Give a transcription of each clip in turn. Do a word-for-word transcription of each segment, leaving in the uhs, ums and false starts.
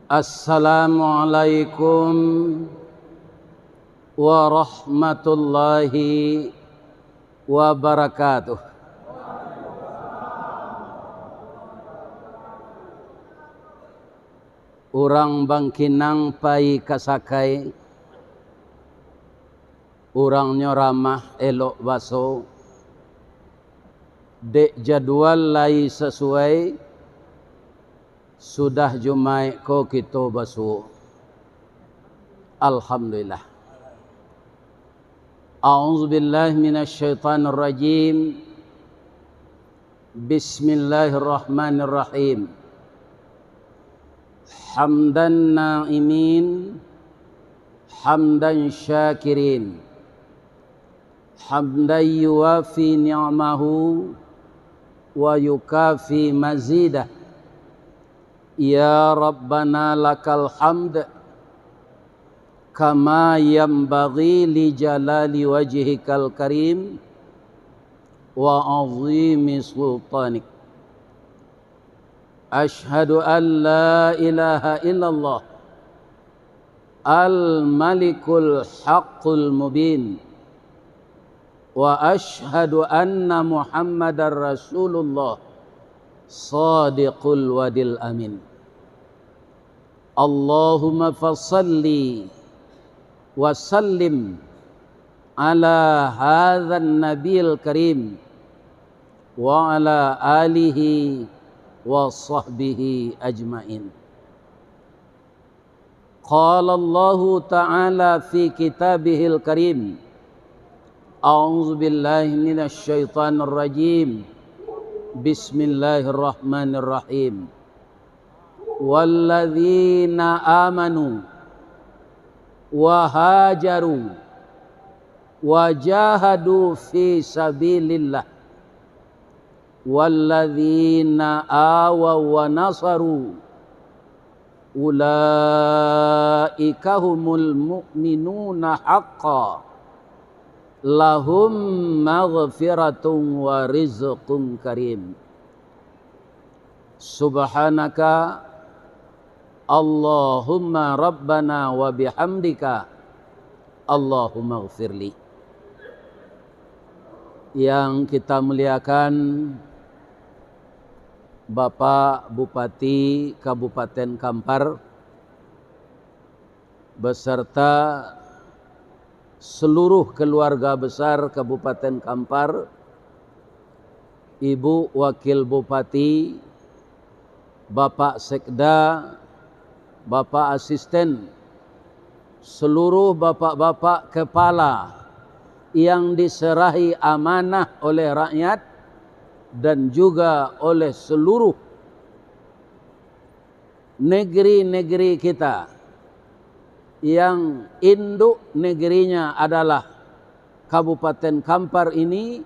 Assalamualaikum warahmatullahi wabarakatuh. Urang Bangkinang pai ka Sakai, urangnyo ramah, elok baso. Dek jadual lai sasuai, sudah Jumaik ko kito basuo. Alhamdulillah. A'udzubillahi minasyaitonirrajim. Bismillahirrahmanirrahim. Hamdan na'imin, hamdan syakirin, hamdan yuwafi ni'amahu wa yukafi mazidah. Ya Rabbana lakal hamd, kama yanbaghi li jalali wajhikal karim wa azimi sultanik. Asyhadu an la ilaha illallah al-Malikul Haqqul Mubin. Wa asyhadu anna Muhammadar Rasulullah Shadiqul Wadil Amin. Allahumma fasalli wa sallim ala hadzan nabiyil karim wa ala alihi wa sahbihi ajmain. Qala Allahu ta'ala fi kitabihil karim, a'udzubillahi minasyaitonirrajim. Bismillahirrahmanirrahim. Walladzina amanu wa hajaru wa jahadu fi sabilillah, walladzina awaw wa nasaru, ulaika humul mu'minuna haqqan, lahum maghfiratun wa rizqun karim. Subhanaka Allahumma Rabbana wa bihamdika, Allahumma gfirli. Yang kita muliakan, Bapak Bupati Kabupaten Kampar, beserta seluruh keluarga besar Kabupaten Kampar, Ibu Wakil Bupati, Bapak Sekda, Bapak Asisten, seluruh bapak-bapak kepala yang diserahi amanah oleh rakyat dan juga oleh seluruh negeri-negeri kita yang induk negerinya adalah Kabupaten Kampar ini,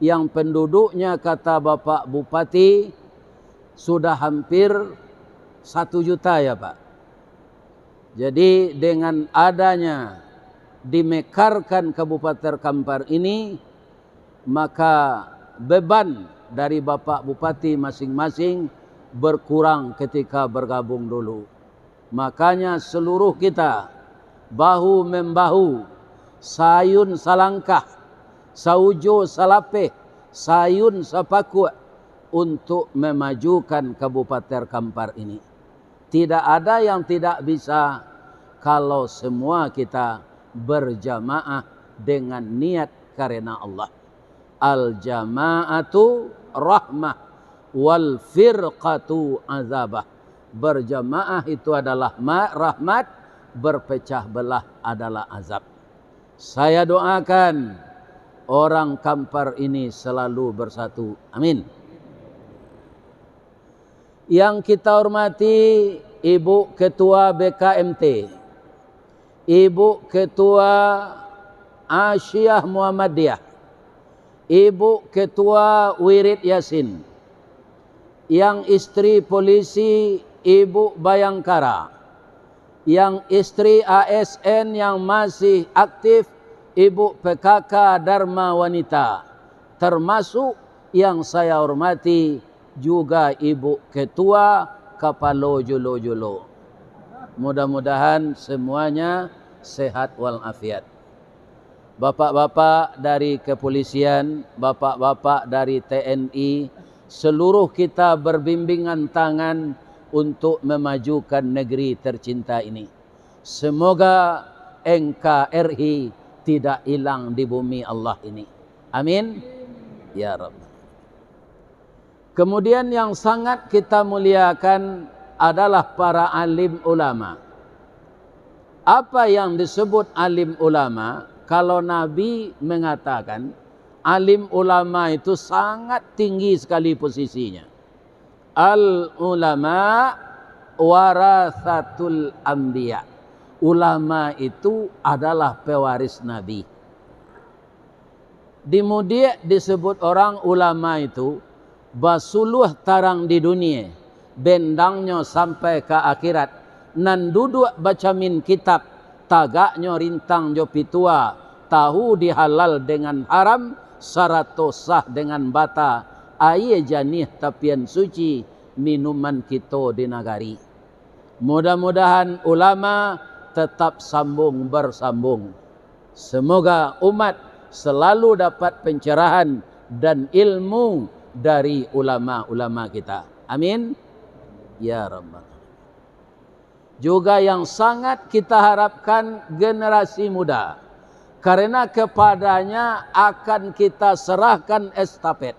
yang penduduknya, kata Bapak Bupati, sudah hampir satu juta, ya, Pak. Jadi, dengan adanya dimekarkan Kabupaten Kampar ini, maka beban dari Bapak Bupati masing-masing berkurang ketika bergabung dulu. Makanya, seluruh kita bahu-membahu, sayun salangkah, saujo salapeh, sayun sapakuak untuk memajukan Kabupaten Kampar ini. Tidak ada yang tidak bisa kalau semua kita berjamaah dengan niat karena Allah. Al-jama'atu rahmah, wal firqatu azabah. Berjamaah itu adalah ma-, rahmat, berpecah belah adalah azab. Saya doakan orang Kampar ini selalu bersatu. Amin. Yang kita hormati Ibu Ketua B K M T, Ibu Ketua Asyiah Muhammadiyah, Ibu Ketua Wirid Yasin, yang istri polisi Ibu Bayangkara, yang istri A S N yang masih aktif Ibu P K K Dharma Wanita, termasuk yang saya hormati juga Ibu Ketua Kapalo Julo-Julo. Mudah-mudahan semuanya sehat walafiat. Bapak-bapak dari kepolisian, bapak-bapak dari T N I, seluruh kita berbimbingan tangan untuk memajukan negeri tercinta ini. Semoga N K R I tidak hilang di bumi Allah ini. Amin. Ya Rabb. Kemudian yang sangat kita muliakan adalah para alim ulama. Apa yang disebut alim ulama? Kalau Nabi mengatakan, alim ulama itu sangat tinggi sekali posisinya. Al ulama warasatul anbiya. Ulama itu adalah pewaris Nabi. Dimudiak disebut orang ulama itu, basuluah tarang di dunia, bendangnyo sampai ka akhirat, nan duduak bacamin kitab, tagaknyo rintang jo pitua, tahu di halal dengan haram, sarato sah dengan bata, aia janiah tapian suci, minuman kito di nagari. Mudah-mudahan ulama tetap sambung bersambung. Semoga umat selalu dapat pencerahan dan ilmu dari ulama-ulama kita. Amin. Ya Rabbal. Juga yang sangat kita harapkan generasi muda, karena kepadanya akan kita serahkan estafet.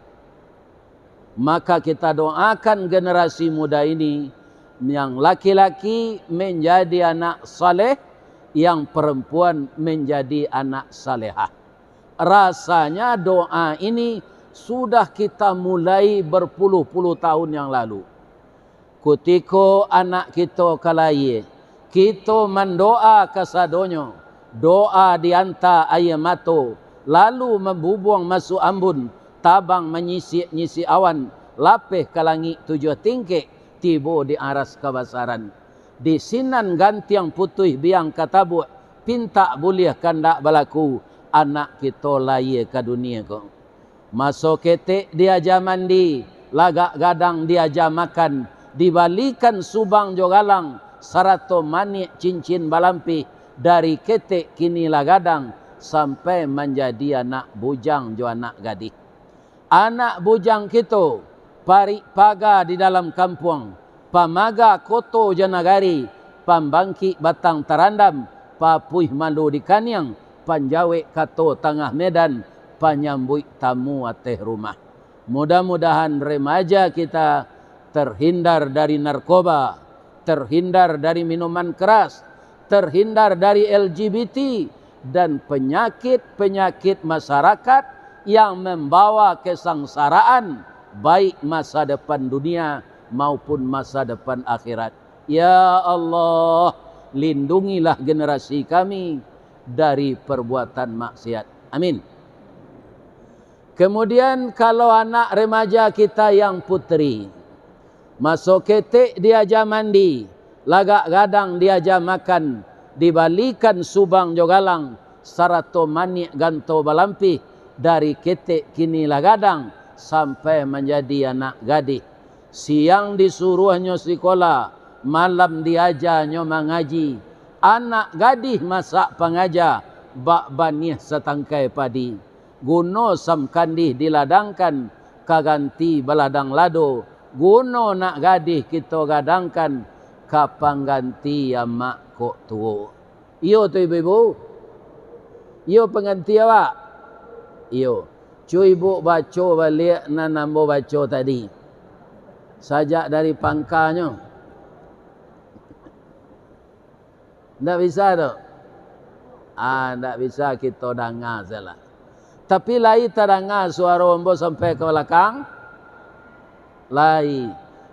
Maka kita doakan generasi muda ini, yang laki-laki menjadi anak saleh, yang perempuan menjadi anak salehah. Rasanya doa ini sudah kita mulai berpuluh-puluh tahun yang lalu. Kutiko anak kito ka layie, kito mandoa kasadonyo, doa dianta aia mato, lalu mambubuang masuak ambun, tabang manyisik-nyisik awan, lapeh ka langik tujuah tingkek, tibo di aras kabasaran. Di sinan gantiang putuih biang ka tabuak, pintak buliah kandak balaku, anak kito layie ka dunie ko. Maso ketek diaja mandi, lagak gadang diaja makan, dibalikan subang jo galang, sarato maniak cincin balampih, dari ketek kini lah gadang, sampai manjadi anak bujang jo anak gadih. Anak bujang kito, parik paga di dalam kampuang, pamaga koto jo nagari, pambangkik batang tarandam, papuih malu di kaniang, panjawek kato tangah medan, panyambuik tamu ateh rumah. Mudah-mudahan remaja kita terhindar dari narkoba, terhindar dari minuman keras, terhindar dari L G B T, dan penyakit-penyakit masyarakat yang membawa kesangsaraan, baik masa depan dunia maupun masa depan akhirat. Ya Allah, lindungilah generasi kami dari perbuatan maksiat. Amin. Kemudian, kalau anak remaja kita yang putri, maso ketek diaja mandi, lagak gadang diaja makan, dibalikan subang jo galang, sarato maniak ganto balampih, dari ketek kini lah gadang, sampai manjadi anak gadih. Siang disuruahnyo sikola, malam diajanyo mangaji. Anak gadih masak pangaja, bak baniah satangkai padi. Guno sam kandih diladangkan, ka ganti baladang lado. Guno nak gadih kito gadangkan, ka pangganti amak kok tuo. Iyo tu ibu-ibu? Iyo pangganti awak? Iyo. Cu ibu baco baliak nan ambo baco tadi. Sajak dari pangkanyo. Ndak bisa tu. Ah, ndak bisa kito danga salah. Tapi lai tadanga suaro ambo sampai ka balakang? Lai.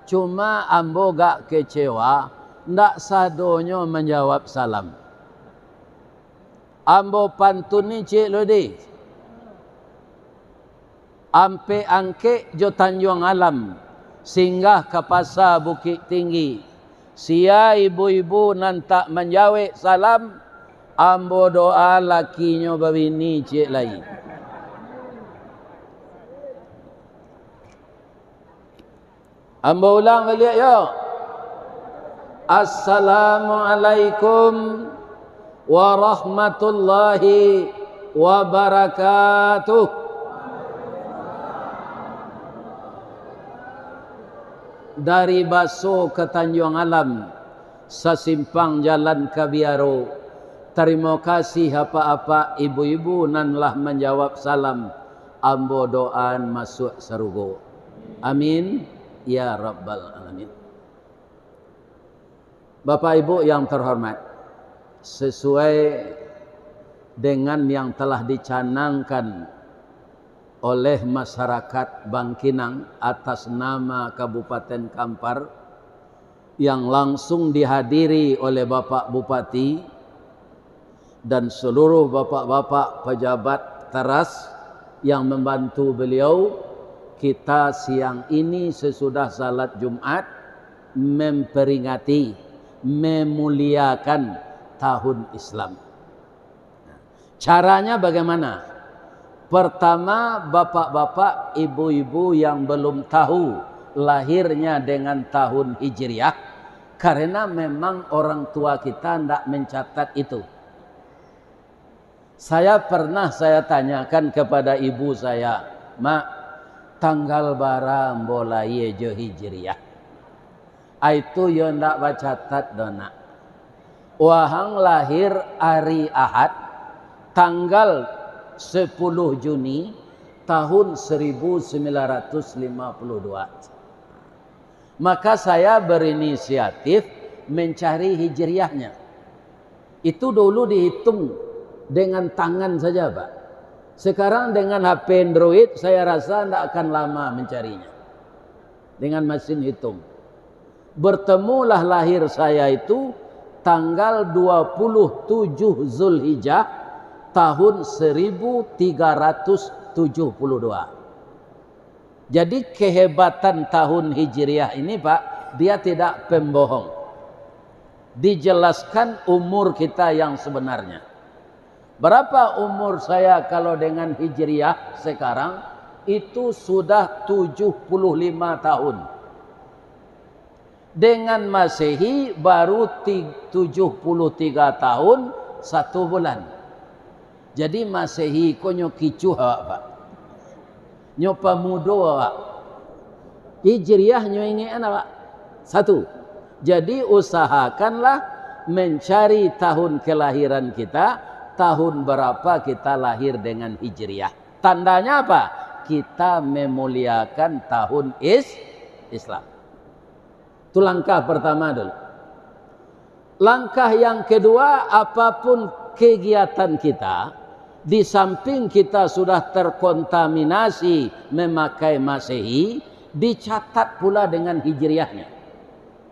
Cuma ambo gak kecewa, ndak sadonyo manjawab salam. Ambo pantun ni, Cik Ludi. Ampek Angkek jo Tanjuang Alam, singgah ka Pasa Bukik Tinggi. Sia ibu-ibu nan tak manjawek salam, ambo doa lakinyo babini ciek lai. Ambo ulang baliak yo. Assalamualaikum warahmatullahi wabarakatuh. Dari Baso ka Tanjuang Alam, sasimpang jalan ka Biaro. Tarimo kasih apak-apak ibu-ibu nan lah manjawab salam. Ambo doaan masuak sarugo. Amin, ya rabbal alamin. Bapak Ibu yang terhormat, sesuai dengan yang telah dicanangkan oleh masyarakat Bangkinang atas nama Kabupaten Kampar, yang langsung dihadiri oleh Bapak Bupati dan seluruh bapak-bapak pejabat teras yang membantu beliau, kita siang ini sesudah salat Jumat memperingati, memuliakan tahun Islam. Caranya bagaimana? Pertama, bapak-bapak, ibu-ibu yang belum tahu lahirnya dengan tahun Hijriah, karena memang orang tua kita ndak mencatat itu. Saya pernah saya tanyakan kepada ibu saya, "Mak, tanggal bara ambo lahia jo Hijriah?" "Ai tu yo ndak bacatat doh, Nak. Wahang lahir ari Ahad, tanggal sepuluh Juni tahun seribu sembilan ratus lima puluh dua." Maka saya berinisiatif mencari hijriahnya. Itu dulu dihitung dengan tangan saja, Pak. Sekarang dengan H P Android, saya rasa ndak akan lama mencarinya. Dengan mesin hitung. Bertemulah lahir saya itu tanggal dua puluh tujuh Zulhijjah tahun seribu tiga ratus tujuh puluh dua. Jadi, kehebatan tahun Hijriah ini, Pak, dia tidak pembohong. Dijelaskan umur kita yang sebenarnya. Berapa umur saya kalau dengan Hijriah sekarang? Itu sudah tujuh puluh lima tahun. Dengan Masehi baru ti-, tujuh puluh tiga tahun, satu bulan. Jadi, Masehi ko nyo kicuah awak, Pak. Nyo pamudo awak. Hijriah nyo ingekan awak. Satu. Jadi, usahakanlah mencari tahun kelahiran kita, tahun berapa kita lahir dengan Hijriah. Tandanya apa? Kita memuliakan tahun Is-, Islam. Itu langkah pertama dulu. Langkah yang kedua, apapun kegiatan kita, di samping kita sudah terkontaminasi memakai Masehi, dicatat pula dengan Hijriahnya.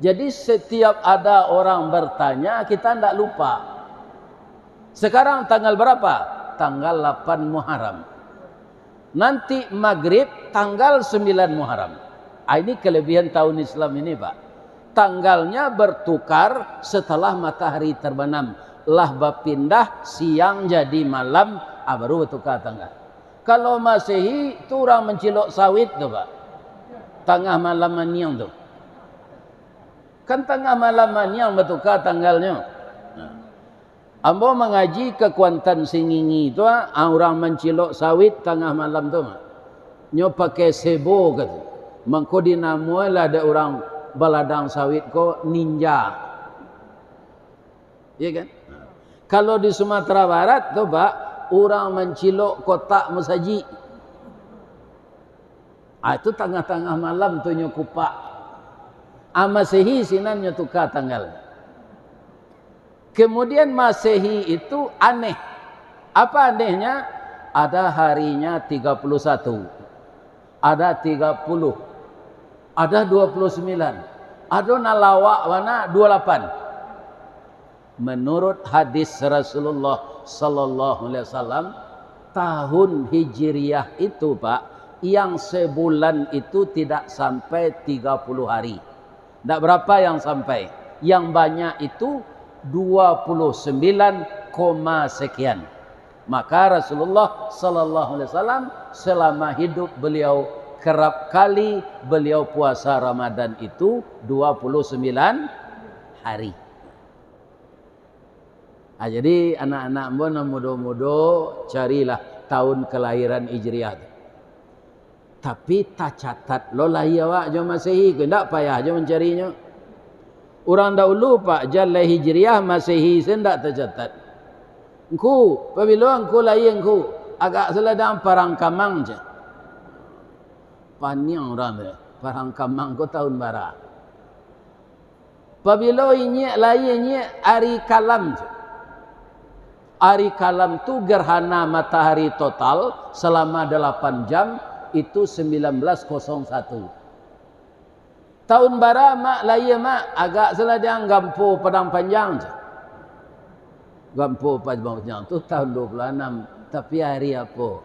Jadi, setiap ada orang bertanya, kita ndak lupa. Sekarang tanggal berapa? Tanggal lapan Muharram. Nanti Maghrib tanggal sembilan Muharram. Ah, ini kelebihan tahun Islam ini, Pak. Tanggalnya bertukar setelah matahari terbenam. Lah bapindah siang jadi malam, ah, baru bertukar tanggal. Kalau Masehi, tu urang mancilok sawit tu, Pak. Tangah malam maniang tu. Kan tangah malam maniang bertukar tanggalnyo. Nah. Ambo mangaji ka Kuantan Singingi tu, ah, urang mancilok sawit tangah malam tu, ah. Nyo pakai sebo ka tu. Mangko dinamoilah dek urang baladang sawit ko ninja. Iya kan? Kalau di Sumatera Barat tu, Pak, urang mancilok kotak masajik. Ah, itu tangah-tangah malam tu nyo kupak. Ah, Masehi sinan nyo tukar tanggal. Kemudian Masehi itu aneh. Apa anehnya? Ada harinya tiga puluh satu, ada tiga puluh, ada dua puluh sembilan, ada nan lawak bana dua lapan. Menurut hadis Rasulullah sallallahu alaihi wasallam, tahun Hijriah itu, Pak, yang sebulan itu tidak sampai tiga puluh hari. Ndak berapa yang sampai. Yang banyak itu dua puluh sembilan koma sekian. Maka Rasulullah sallallahu alaihi wasallam selama hidup beliau Kerap kali beliau puasa Ramadan itu dua puluh sembilan hari. Ah, jadi anak-anak ambo nan mudo-mudo, carilah tahun kelahiran Hijriah tu. Tapi tacatat lo lahia awak jo Masehi ko, indak payah jo mancarinyo. Urang dahulu, Pak, jan lai Hijriah, Masehi se indak tacatat. Ngku, pabilo ngku lahia ngku? Agak saladang Parang Kamang, ceh. Paniang urang tu, Parang Kamang ko tahun bara? Pabilo inyiak lahia inyiak? Ari Kalam tu. Ari Kalam tu gerhana matahari total selama delapan jam, itu sembilan belas kosong satu. Tahun bara mak lahia, mak? Agak saladang Gampo Padang Panjang tu. Gampo Padang Panjang tu tahun dua puluh anam, tapi ari apo?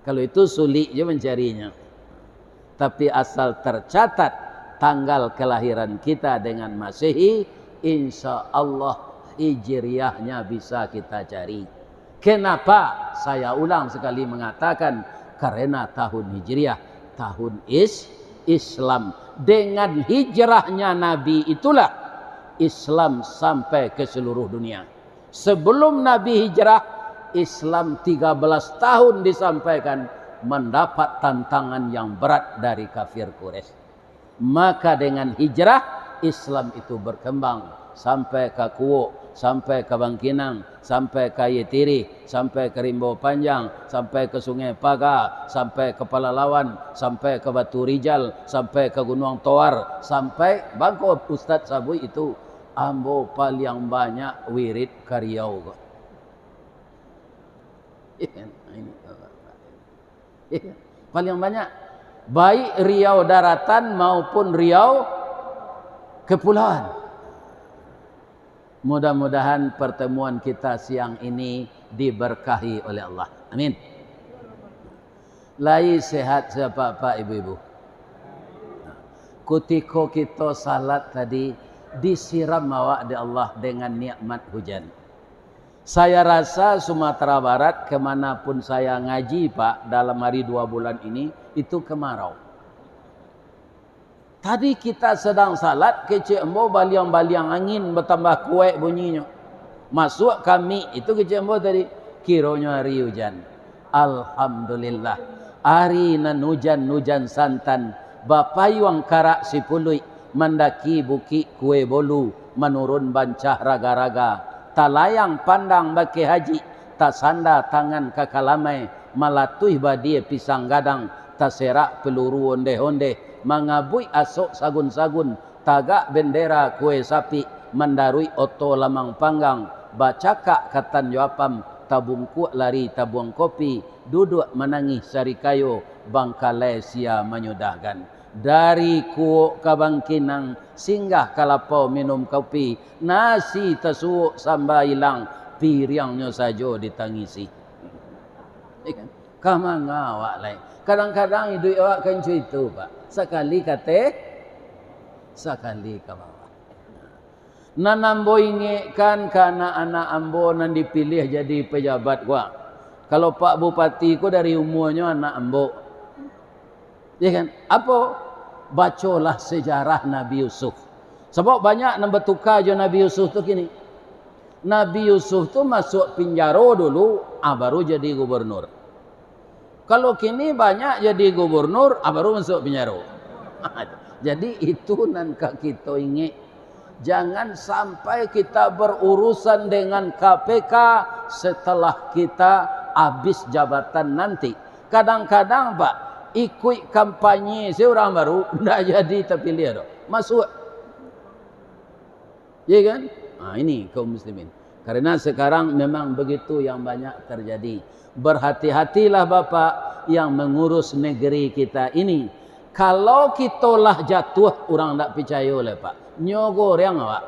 Kalau itu sulik je mancarinyo. Tapi asal tercatat tanggal kelahiran kita dengan Masehi, insya Allah Hijriahnya bisa kita cari. Kenapa saya ulang sekali mengatakan? Karena tahun Hijriah, tahun is-, Islam. Dengan hijrahnya Nabi itulah Islam sampai ke seluruh dunia. Sebelum Nabi hijrah, Islam tiga belas tahun disampaikan, mendapat tantangan yang berat dari kafir Quraisy. Maka dengan hijrah, Islam itu berkembang sampai ka Kuok, sampai ka Bangkinang, sampai ka Aia Tirih, sampai ka Rimbo Panjang, sampai ka Sungai Paga, sampai ka Palalawan, sampai ka Batu Rijal, sampai ka Gunuang Toar, sampai bangko Ustaz sabuik itu, ambo paliang banyak wirid ka Riau ko. Paliang banyak. Baik Riau daratan maupun Riau kepulauan. Mudah-mudahan pertemuan kita siang ini diberkahi oleh Allah. Amin. Lai sehat sapak-pak, ibu-ibu? Kutiko kito salat tadi, disiram awak dek Allah dengan nikmat hujan. Saya rasa Sumatera Barat, ke mana pun saya ngaji, Pak, dalam hari dua bulan ini, itu kemarau. Tadi kita sedang salat, kecek ambo baliang-baliang angin batambah kuaik bunyinyo. Masuak ka mik itu kecek ambo tadi, kironyo ari ujan. Alhamdulillah, ari nan ujan-ujan santan, bapayuang karak sipuluik, mandaki Bukik Kue Bolu, manurun Bancah Raga-raga, talayang pandang Bakeh Haji, tasanda tangan ka kalamai, malatuih badia pisang gadang, taserak peluru ondeh-ondeh, mangabuik asok sagun-sagun, tagak bendera kue sapik, mandaruik oto lamang panggang, bacakak katan jo apam, tabungkuak lari tabuang kopi, duduak manangih sarikayo, bangkalai sia manyudahkan. Dari Kuok ka Bangkinang, singgah ka lapau minum kopi, nasi tasuok samba ilang, piriangnyo sajo ditangisi. Ka manga awak lai? Kadang-kadang iduik awak kanco itu, Pak. Sakali ka ateh, sakali ka bawah. Nan ambo ingekkan ka anak-anak ambo nan dipiliah jadi pejabat ko, kalau Pak Bupati ko dari umuanyo anak ambo. Ya kan? Apo? Bacolah sejarah Nabi Yusuf. Sabab banyak nan batuka jo Nabi Yusuf tu kini. Nabi Yusuf tu masuak pinjaro dulu, ah, baru jadi gubernur. Kalau kini banyak jadi gubernur, ah, baru masuak pinjaro. Jadi itu nan ka kito ingek. Jangan sampai kita berurusan dengan K P K setelah kita habis jabatan nanti. Kadang-kadang, Pak, ikuik kampanye se urang baru, ndak jadi tapiliah doh. Masuak. Ya kan? Nah, ini kaum muslimin. Karena sekarang memang begitu yang banyak terjadi. Berhati-hatilah Bapak yang mengurus negeri kita ini. Kalau kito lah jatuah, urang ndak picayo lai, Pak. Nyo goreng awak.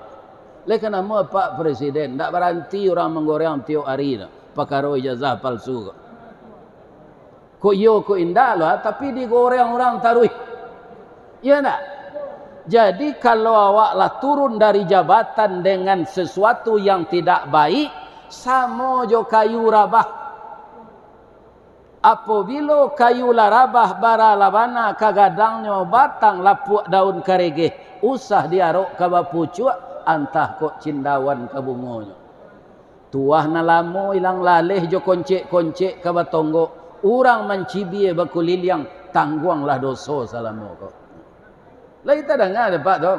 Lai kanamo Pak Presiden, ndak baranti urang manggoreang tiok ari tu, pakaro ijazah palsu ko. Kok iyo, kok indak lo, tapi digoreng urang taruih. Iya ndak? Jadi, kalau awak lah turun dari jabatan dengan sesuatu yang tidak baik, samo jo kayu rabah. Apobilo kayu lah rabah, bara lah bana, ka gadangnyo batang, lapuak daun karegeh, usah diarok ka bapucuak, antah kok cindawan ka bungonyo. Tuah nan lamo ilang laleh jo koncek-koncek ka batonggok, urang mancibia bakuliliang, tangguanglah doso salamo ko. Lah kita danga dek Pak tu.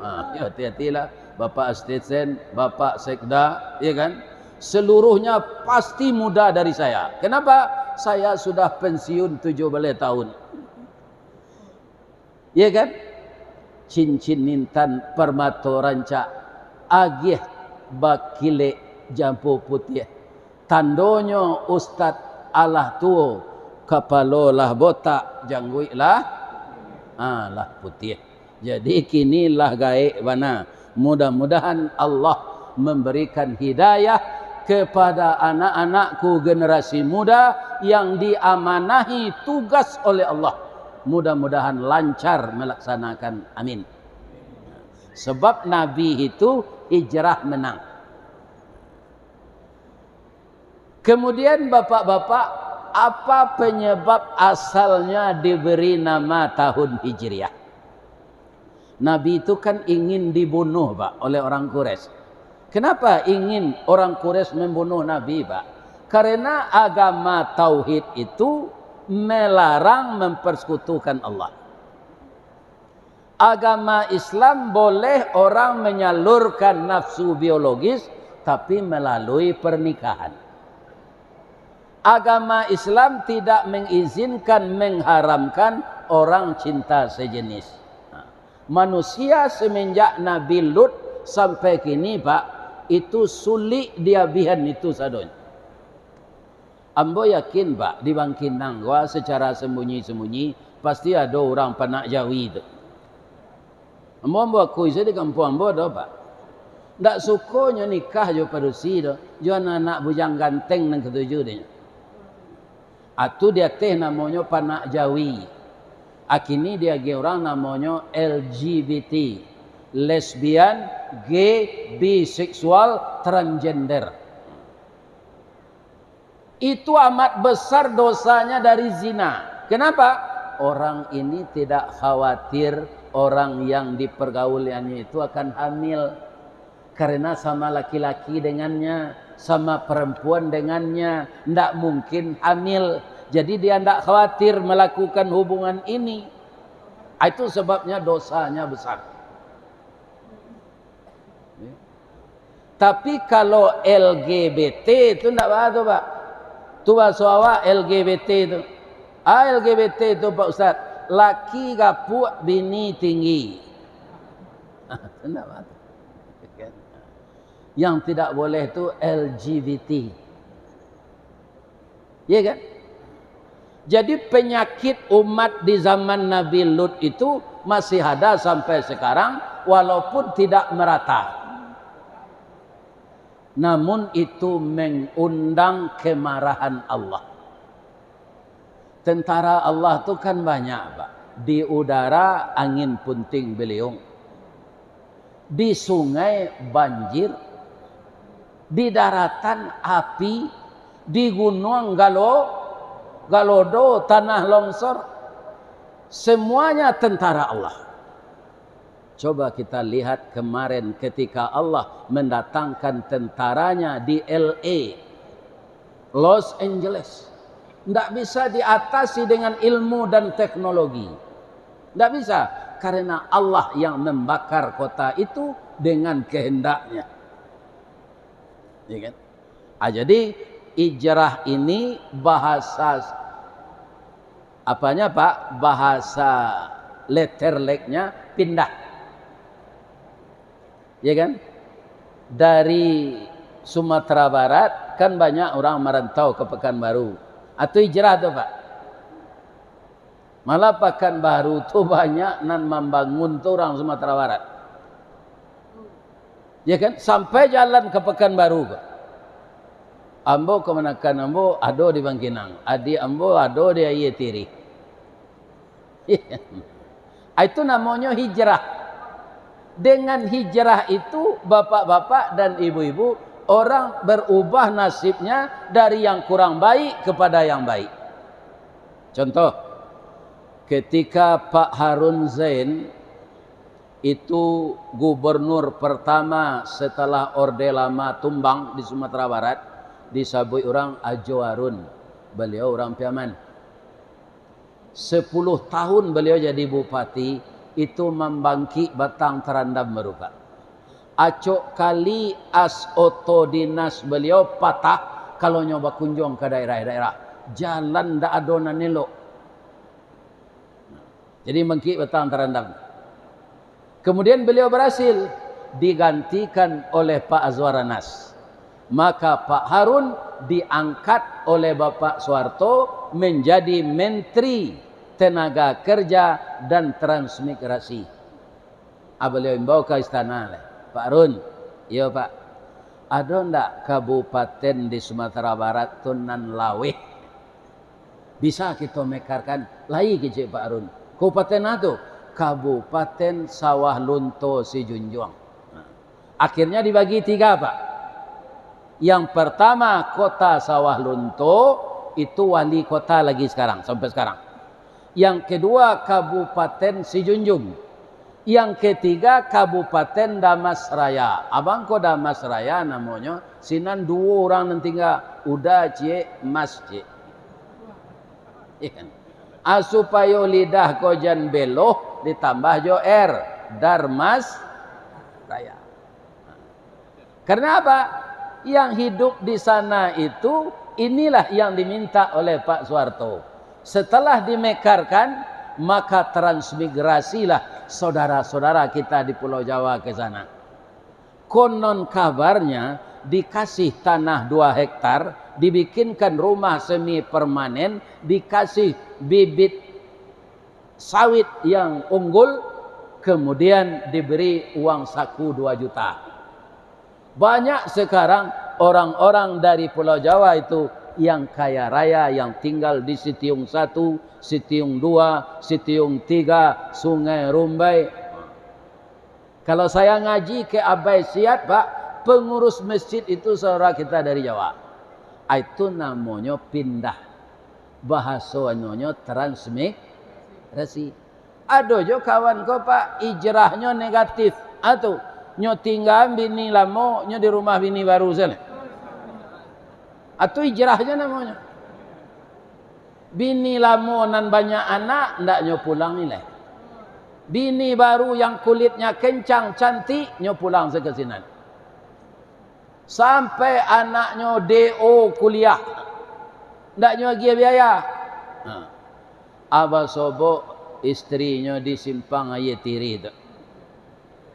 Ha, yo, hati-hatilah. Bapak Asisten, Bapak Sekda, ya kan? Seluruhnya pasti muda dari saya. Kenapa? Saya sudah pensiun tujuh belas tahun. Ya kan? Cincin intan, permato rancak, agiah bakilek jambu putiah. Tandonyo ustad alah tuo, kapalo lah botak, jangguik lah, ha, lah putiah. Jadi kini lah gaek bana. Mudah-mudahan Allah memberikan hidayah kepada anak-anakku generasi muda yang diamanahi tugas oleh Allah. Mudah-mudahan lancar melaksanakan. Amin. Sebab Nabi itu hijrah menang. Kemudian, bapak-bapak, apa penyebab asalnya diberi nama tahun Hijriah? Nabi itu kan ingin dibunuh, Pak, oleh orang Quraisy. Kenapa ingin orang Quraisy membunuh Nabi, Pak? Karena agama tauhid itu melarang mempersekutukan Allah. Agama Islam boleh orang menyalurkan nafsu biologis, tapi melalui pernikahan. Agama Islam tidak mengizinkan, mengharamkan orang cinta sejenis. Manusia semenjak Nabi Lut sampai kini, Pak, itu sulik diabihan itu sadonyo. Ambo yakin, Pak, di Bangkinang ko secara sembunyi-sembunyi, pasti ado urang panak jawi tu. Ambo, ambo akui sajo, di kampuang ambo ado, Pak. Ndak sukonyo nikah jo padusi tu, jo anak-anak bujang ganteng nan katuju dek nyo. Atu di ateh namonyo panak jawi. Akini diagiah urang namonyo L G B T, lesbian, gay, biseksual, transgender. Itu amat besar dosanya dari zina. Kenapa? Orang ini tidak khawatir orang yang dipergauliannya itu akan hamil. Karena sama laki-laki dengannya, sama perempuan dengannya, ndak mungkin hamil. Jadi dia ndak khawatir melakukan hubungan ini. Itu sebabnya dosanya besar. Tapi kalau L G B T tu ndak baa tu, Pak. Tu bahaso awak L G B T tu. Ah, L G B T tu, Pak Ustaz, laki gapuak, bini tinggi. Tu ndak baa tu. Yang tidak boleh tu L G B T. Iya kan? Jadi, penyakit umat di zaman Nabi Lut itu masih ada sampai sekarang, walaupun tidak merata. Namun, itu mengundang kemarahan Allah. Tentara Allah tu kan banyak, Pak. Di udara, angin puting beliung. Di sungai, banjir. Di daratan, api. Di gunuang, galo-, galodo, tanah longsor. Semuanya tentara Allah. Coba kita lihat kemarin ketika Allah mendatangkan tentaranya di L A, Los Angeles. Ndak bisa diatasi dengan ilmu dan teknologi. Ndak bisa, karena Allah yang membakar kota itu dengan kehendaknya. Ya kan? Ah, jadi, hijrah ini bahasa, apanya, Pak? Bahasa letter leknya pindah. Ya kan? Dari Sumatera Barat, kan banyak orang merantau ke Pekanbaru. Atau hijrah tu, Pak? Malah Pekanbaru tu banyak nan mambangun tu urang Sumatera Barat. Ya kan? Sampai jalan ka Pekanbaru ko. Ambo, kamanakan ambo ado di Bangkinang, adiak ambo ado di Aia Tirih. Ah, itu namonyo hijrah. Dengan hijrah itu, bapak-bapak dan ibu-ibu, orang berubah nasibnya dari yang kurang baik kepada yang baik. Contoh, ketika Pak Harun Zain itu gubernur pertama setelah Orde Lama tumbang di Sumatera Barat, disabuik urang Ajo Harun. Baliau urang Piaman. Sepuluh tahun baliau jadi bupati, itu mambangkik batang tarandam baru, Pak. Acok kali as oto dinas baliau patah, kalau nyo bakunjuang ka daerah-daerah. Jalan ndak ado nan elok. Jadi mangkik batang tarandam. Kemudian beliau berhasil digantikan oleh Pak Azwar Anas. Maka Pak Harun diangkat oleh Bapak Soeharto menjadi Menteri Tenaga Kerja dan Transmigrasi. Ah, baliau imbau ka istana lai. "Pak Harun, iyo Pak, ado ndak kabupaten di Sumatera Barat tu nan laweh? Bisa kito mekarkan?" "Lai," kecek Pak Harun. "Kabupaten a tu?" "Kabupaten Sawah Lunto Sijunjuang." Nah, akhirnya dibagi tiga, Pak. Yang pertama, kota Sawah Lunto, itu wali kota lagi sekarang, sampai sekarang. Yang kedua, Kabupaten Sijunjung. Yang ketiga, Kabupaten Damasraya. Abang ko Damasraya namonyo, sinan duo urang nan tingga, Uda ciek, Mas ciek. Iya kan? Ah, supayo lidah ko jan beloh, ditambah jo R, Darmasraya. Karena apa? Yang hidup di sana itu, inilah yang diminta oleh Pak Soeharto. Setelah dimekarkan, maka transmigrasilah saudara-saudara kita di Pulau Jawa ke sana. Konon kabarnya, dikasih tanah dua hektar, dibikinkan rumah semi permanen, dikasih bibit sawit yang unggul, kemudian diberi uang saku dua juta. Banyak sekarang orang-orang dari Pulau Jawa itu yang kaya raya, yang tinggal di Sitiung satu, Sitiung dua, Sitiung tiga, Sungai Rumbai. Kalau saya ngaji ke Abai Siat, Pak, pengurus masjid itu saudara kita dari Jawa. Ah, itu namonyo pindah. Bahasonyo transmigrasi. Ado jo kawan ko, Pak, ijrahnyo negatif. Ah, tu, nyo tinggaan bini lamo, nyo di rumah bini baru sajo. Ah, tu ijrahnyo namonyo. Bini lamo nan banyak anak, ndak nyo pulang ni lai. Bini baru yang kulitnya kencang, cantik, nyo pulang sakasinan. Sampai anaknyo D O kuliah, ndak nyo agiah biaya. Nah, aba sobok istrinyo di Simpang Aia Tirih tu.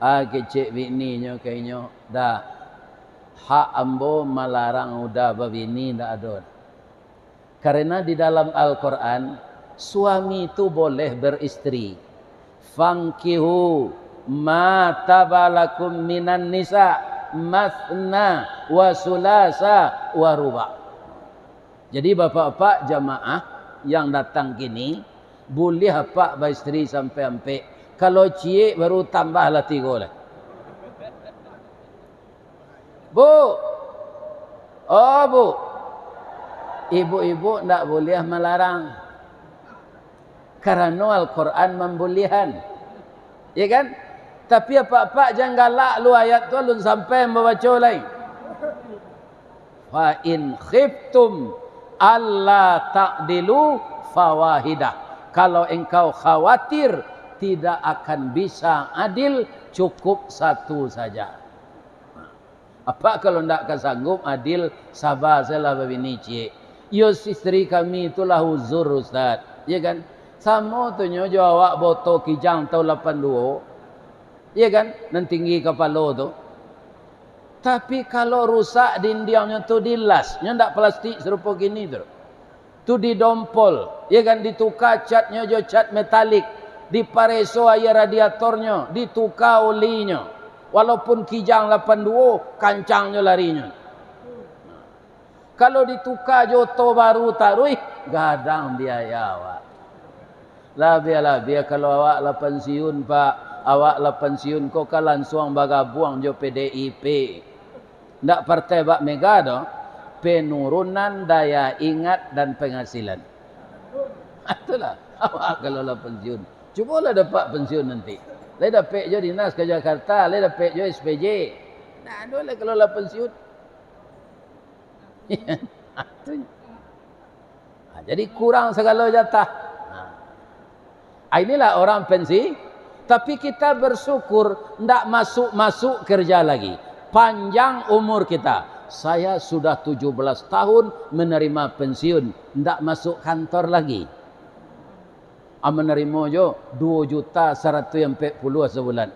Ah, kecek bininyo ka inyo, "Dah, hak ambo malarang Uda babini ndak ado." Karena di dalam Al-Quran, suami tu boleh beristri. "Fankihu ma taba lakum minan nisa, masna wa sulasa wa ruba." Jadi, bapak-bapak jamaah yang datang kini, buliah apak baistri sampai ampek. Kalau ciek, baru tambahlah tigo lah. Bu! Oh, Bu! Ibu-ibu ndak buliah malarang. Karano Al-Quran mambuliahan. Ya kan? Tapi apak-apak jan galak lu, ayat tu alun sampai mambaco lai. "Fa in khiftum alla ta'dilu fawahidah." Kalau engkau khawatir tidak akan bisa adil, cukup satu saja. Apak kalau ndak ka sanggup adil, saba sajolah babini ciek. Iyo, istri kami itulah uzur, Ustaz. Ya kan? Samo tu nyo jo awak boto kijang taun lapan duo. Ya kan? Nan tinggi kapalo tu. Tapi kalau rusak dindiangnyo tu dilas, nyo ndak plastik sarupo kini tu. Tu didompol, ya kan, dituka catnyo jo cat metalik, dipareso aia radiatornyo, dituka olinyo. Walaupun kijang lapan duo, kancang nyo larinyo. Kalau dituka jo oto baru taruih, gadang biaya awak. Labiah-labiah kalau awak lah pensiun, Pak. Awak lah pensiun ko ka lansuang bagabuang jo P D I P. Ndak partai bak Mega doh, penurunan daya ingat dan penghasilan. Itulah, awak kalau lah pensiun. Cubolah dapat pensiun nanti. Lai dapek jo dinas ka Jakarta, lai dapek jo S P J. Nah, ado lah kalau lah pensiun. Itu. Nah, jadi kurang sagalo jatah. Nah. Ah, inilah orang pensi-, tapi kita bersyukur ndak masuk-masuk kerja lagi. Panjang umur kita. Saya sudah tujuh belas tahun menerima pensiun, ndak masuk kantor lagi. Ah, menerima jo dua juta saratus ampek puluah sabulan.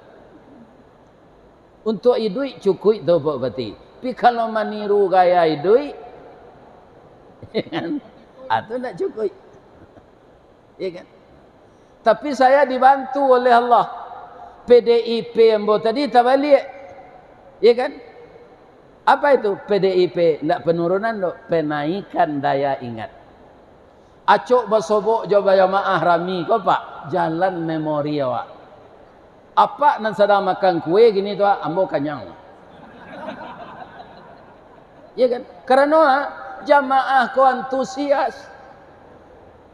Untuk iduik cukuik tu, Pak Bupati. Tapi kalau maniru gaya iduik, ya kan? Ah, tu ndak cukuik. Ya kan? Tapi saya dibantu oleh Allah. P D I P ambo tadi tabaliak. Ya kan? Apa itu P D I P? Ndak penurunan doh, penaikan daya ingat. Acok basobok jo bajamaah rami ko, Pak, jalan memori awak. Apak nan sadang makan kue kini tu, ah, ambo kanyang. Ya kan? Karano, ah, jamaah ko antusias.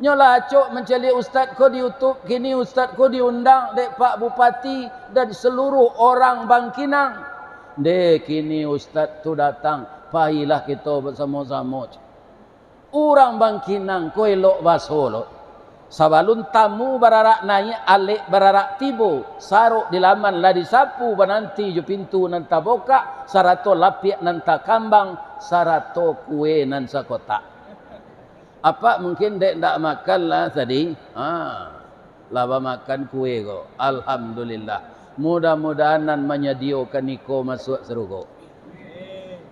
Nyo lah acok mancaliak ustad ko di YouTube, kini ustad ko diundang dek Pak Bupati dan seluruh orang Bangkinang. Deh, kini ustad tu datang, pailah kito basamo-samo. Urang Bangkinang ko elok baso lo. Sabalun tamu bararak naiak, alek bararak tibo, sarok di laman lah disapu, bananti jo pintu nan tabukak, sarato lapiak nan takambang, sarato kue nan sakotak. Apak mungkin dek ndak makan lah tadi. Ha. Lah bamakan kue ko. Alhamdulillah. Mudah-mudahan nan manyadiokan iko masuak sarugo.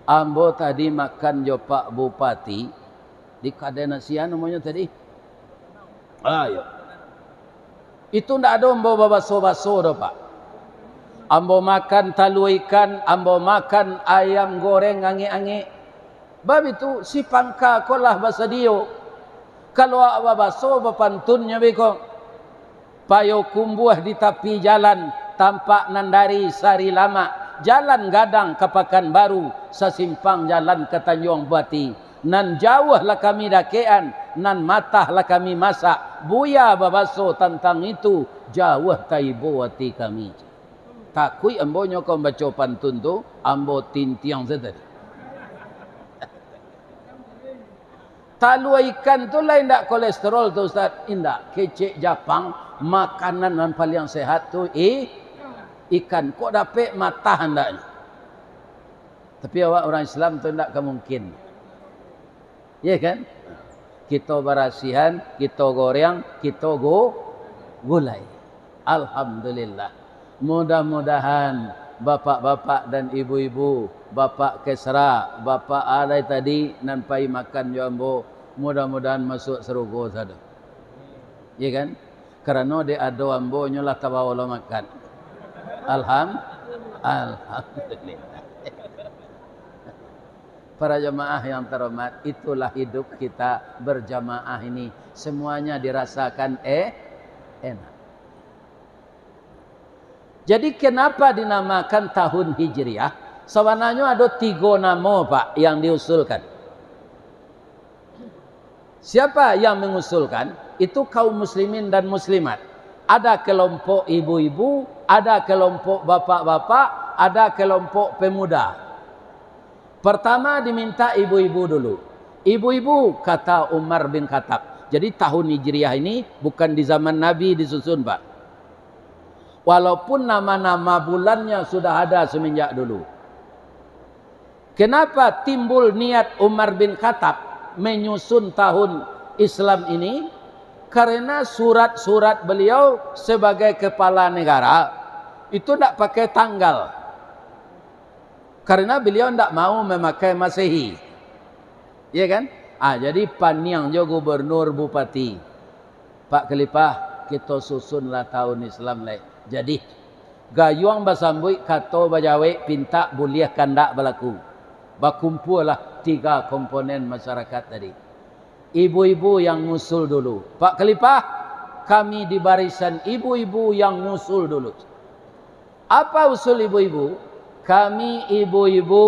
Ambo tadi makan jo Pak Bupati di kadai nasi, a namonyo tadi? Ah, iyo. Itu ndak ado ambo babaso-baso doh, Pak. Ambo makan talua ikan, ambo makan ayam goreng angek-angek. Bab itu, si pangka ko lah basadio. Kalau awak babaso, bapantunnyo beko. Payokumbuah di tapi jalan, tampak nan dari Sari Lamak, jalan gadang ka Pakanbaru, sasimpang jalan ka Tanjuang Bupati. Nan jauah lah kami dakekan, nan matah lah kami masak. Buya babaso tantang itu, jauah taibo ati kami. Takuik ambo nyo ko baco pantun tu, ambo tintiang sajo tadi. Talua ikan tu lai indak kolesterol tu, Ustaz? Indak. Kecek Japang, makanan nan paliang sehat tu i-, ikan. Kok dapek matah andaknyo? Tapi awak urang Islam tu indak ka mungkin. Ya kan? Kito barasihan, kito goreng, kito gu-, gulai. Alhamdulillah. Mudah-mudahan bapak-bapak dan ibu-ibu, Bapak Kesra, Bapak Alai tadi nan pai makan jo ambo, mudah-mudahan masuak sarugo sado. Ya kan? Karano dek ado ambo, nyo lah tabao lo makan. Alham-, Alhamdulillah. Para jamaah yang terhormat, itulah hidup kita berjamaah ini. Semuanya dirasakan, eh, enak. Jadi, kenapa dinamakan tahun Hijriah? Sabananyo ado tigo namo, Pak, yang diusulkan. Siapa yang mengusulkan? Itu kaum muslimin dan muslimat. Ada kelompok ibu-ibu, ada kelompok bapak-bapak, ada kelompok pemuda. Pertama diminta ibu-ibu dulu. "Ibu-ibu," kata Umar bin Khattab. Jadi, tahun Hijriah ini bukan di zaman Nabi disusun, Pak. Walaupun nama-nama bulannya sudah ada semenjak dulu. Kenapa timbul niat Umar bin Khattab menyusun tahun Islam ini? Karena surat-surat beliau sebagai kepala negara itu ndak pakai tanggal. Karena beliau ndak mau memakai Masehi. Ya kan? Ah, jadi paniang jo gubernur, bupati. Pak Khalifah, kito susunlah tahun Islam lai. Jadi, gayuang basambuik, kato bajawek, pintak buliah kandak balaku. Bakumpualah tiga komponen masyarakat tadi. Ibu-ibu yang ngusul dulu. "Pak Khalifah, kami di barisan ibu-ibu yang ngusul dulu." Apa usul ibu-ibu? "Kami ibu-ibu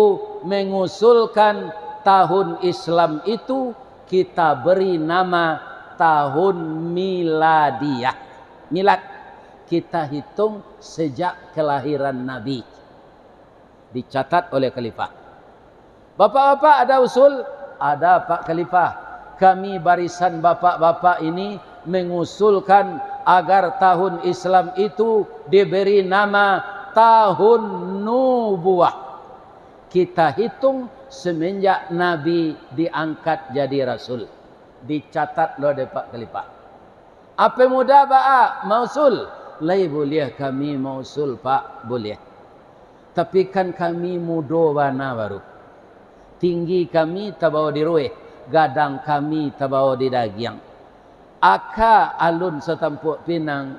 mengusulkan tahun Islam itu kita beri nama tahun miladiah. Milad, kita hitung sejak kelahiran Nabi. Dicatat oleh khalifah. Bapak-bapak ada usul? Ada, Pak Khalifah. Kami barisan bapak-bapak ini mengusulkan agar tahun Islam itu diberi nama tahun nubuah. Kita hitung semenjak Nabi diangkat jadi rasul. Dicatat lo dek Pak Khalifah. Ape muda baa mausul? Lai buliah kami mausul, Pak, buliah. Tapi kan kami mudo bana baru. Tinggi kami tabao di rueh, gadang kami tabao di dagiang. Aka alun satampuak pinang,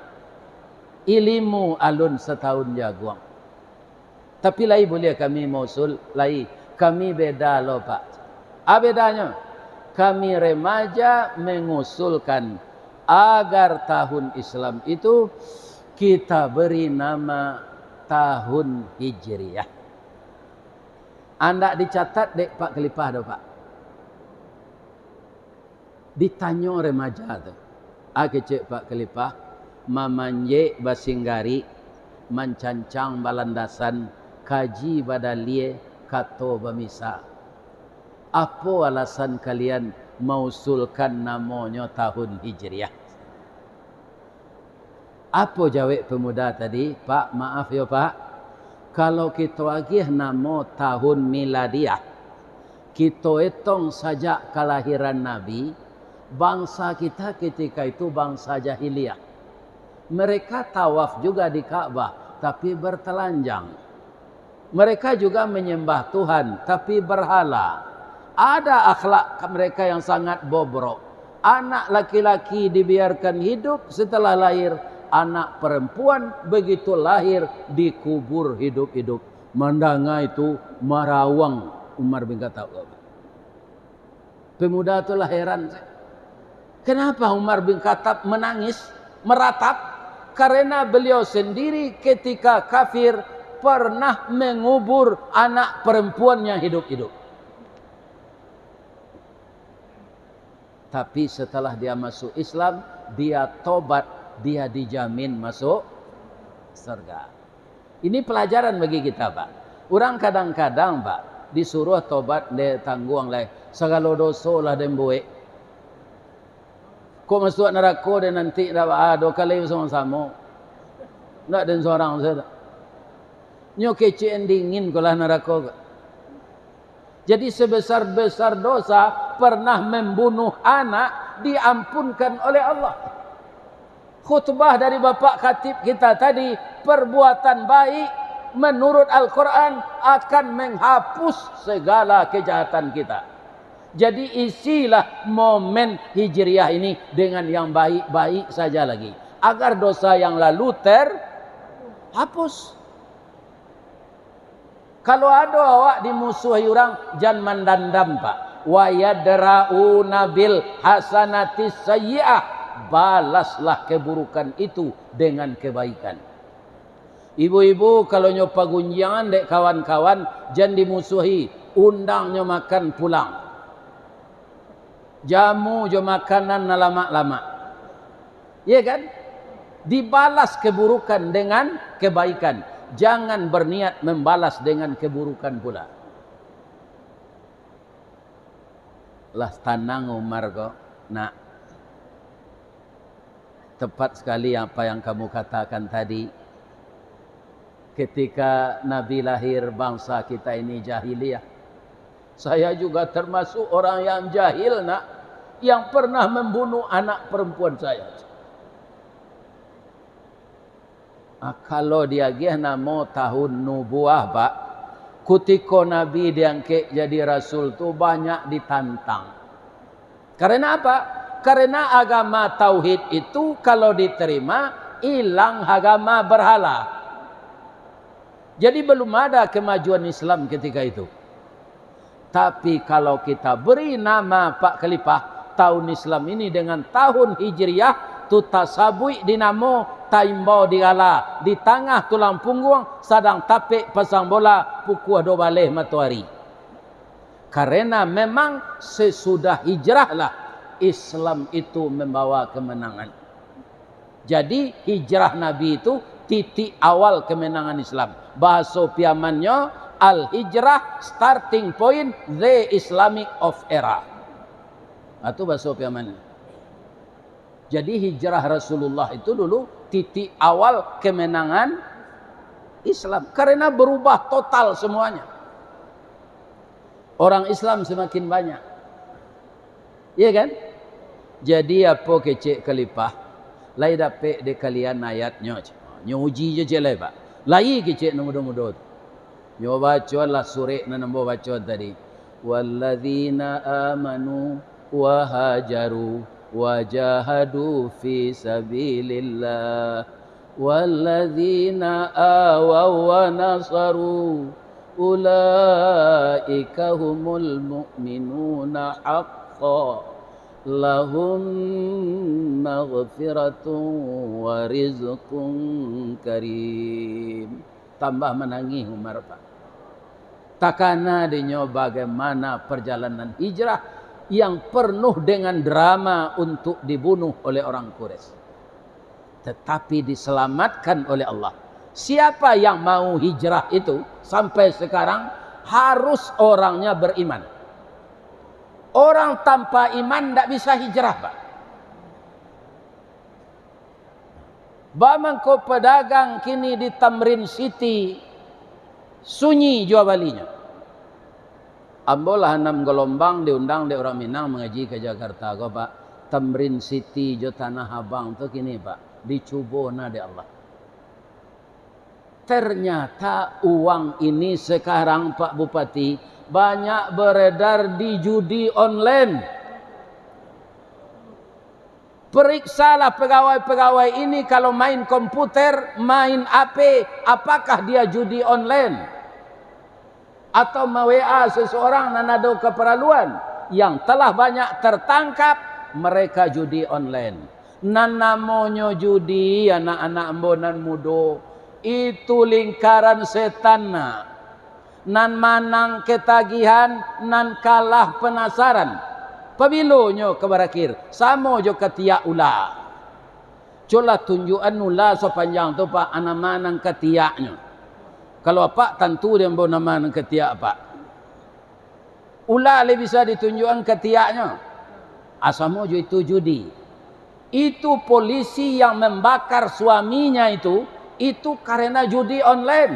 ilimu alun sataun jaguang. Tapi lai buliah kami mausul, lai. Kami beda lo, Pak. A bedanyo? Kami remaja mengusulkan agar tahun Islam itu kita beri nama tahun Hijriah. Andak dicatat dek Pak Khalifah do, Pak. Ditanyo remaja tu, a kecek Pak Khalifah, mamanjek basinggari, mancancang balandasan, kaji badalie, kato bamisa. Apo alasan kalian mausulkan namonyo tahun Hijriah? Apo jawek pemuda tadi? Pak, maaf yo, Pak. Kalau kito agiah namo tahun miladiah, kito etong sajak kalahiran Nabi, bangsa kita ketika itu bangsa jahiliah. Mereka tawaf juga di Ka'bah, tapi bertelanjang. Mereka juga menyembah Tuhan, tapi berhala. Ada akhlak mereka yang sangat bobrok. Anak laki-laki dibiarkan hidup setelah lahir, anak perempuan begitu lahir dikubur hidup-hidup. Mandanga itu, marawang Umar bin Khattab. Pemuda tu lah heran. Kenapa Umar bin Khattab menangis, meratap? Karena beliau sendiri ketika kafir pernah mengubur anak perempuannya hidup-hidup. Tapi setelah dia masuk Islam, dia tobat, dia dijamin masuk surga. Ini pelajaran bagi kita, Pak. Urang kadang-kadang, Pak, disuruah tobat, dek tangguang lai, sagalo doso lah den buek. Kok masuak narako den nanti, ndak baa, doh kali basamo-samo. Ndak den sorang sajo. Nyo kecek dingin ko lah narako ko. Jadi, sebesar-besar dosa, pernah membunuh anak, diampunkan oleh Allah. Khutbah dari Bapak Khatib kita tadi, perbuatan baik menurut Al-Quran akan menghapus segala kejahatan kita. Jadi, isilah momen Hijriah ini dengan yang baik-baik saja lagi, agar dosa yang lalu terhapus. Kalau ado awak dimusuahi urang, jan mandandam, Pak. "Wa yadra'una bil hasanati sayyi'ah." Balaslah keburukan itu dengan kebaikan. Ibu-ibu, kalau nyo pagunjiangan dek kawan-kawan, jan dimusuahi, undang nyo makan pulang. Jamu jo makanan nan lamak-lamak. Iya kan? Dibalas keburukan dengan kebaikan. Jangan berniat membalas dengan keburukan pula. Lah tanang Umar ko, nak. Tepat sekali apa yang kamu katakan tadi. Ketika Nabi lahir, bangsa kita ini jahiliah. Saya juga termasuk orang yang jahil, nak, yang pernah membunuh anak perempuan saya. Ah, kalau diagiah namo tahun nubuah, Pak, kutiko Nabi diangkek jadi rasul tu banyak ditantang. Karena apa? Karena agama tauhid itu kalau diterima, hilang agama berhala. Jadi, belum ada kemajuan Islam ketika itu. Tapi, kalau kita beri nama Pak Khalifah tahun Islam ini dengan tahun Hijriah, tu tasabuik di namo, taimbau di gala, di tangah tulang pungguang, sadang tapek pasang bola, pukua duo baleh matoari. Karena memang sesudah hijrahlah Islam itu membawa kemenangan. Jadi, hijrah Nabi itu titik awal kemenangan Islam. Bahaso Piamannyo, "Al-hijrah starting point the Islamic of era." Nah, itu bahaso Piamannyo. Jadi, hijrah Rasulullah itu dulu titik awal kemenangan Islam. Karena berubah total semuanya. Orang Islam semakin banyak. Iya kan? Jadi, apo kecek Khalifah? Lai dapek dek kalian ayatnyo, cek. Nyo uji jo cek lai, Pak. Lai kecek nan mudo-mudo tu. Nyo bacolah surek nan ambo baco tadi. "Walladzina amanu wa hajaru wa jahadu fi sabilillah, walladzina awaw wa nasaru, ulaika humul mu'minuna haqqa, lahum maghfiratun wa rizqun karim." Tambah manangih Umar, Pak. Takana dinyo bagaimana perjalanan hijrah yang penuh dengan drama untuk dibunuh oleh orang Quraisy. Tetapi diselamatkan oleh Allah. Siapa yang mau hijrah itu, sampai sekarang harus orangnya beriman. Orang tanpa iman ndak bisa hijrah, Pak. Ba mangko pedagang kini di Tamrin City, sunyi jua balinyo. Ambo lah anam galombang diundang dek urang Minang mangaji ka Jakarta ko, Pak. Tamrin City jo Tanah Abang tu kini, Pak, dicubo na dek Allah. Ternyata uang ini sekarang, Pak Bupati, banyak beredar di judi online. Periksalah pegawai-pegawai ini, kalau main komputer, main H P, apakah dia judi online? Atau ma-W A seseorang nan ado keperluan? Yang telah banyak tertangkap, mereka judi online. Nan namonyo judi, anak-anak ambo nan mudo, itu lingkaran setan, nak. Nan manang ketagihan, nan kalah penasaran. Pabilonyo ka barakhir? Samo jo katiak ula. Cubolah tunjuakan ula sapanjang tu, Pak, a nama nan katiaknyo. Kalau Apak tantu dek ambo nama nan katiak Apak. Ula lai bisa ditunjuakan katiaknyo. A, samo jo itu judi. Itu polisi yang membakar suaminya itu, itu karena judi online.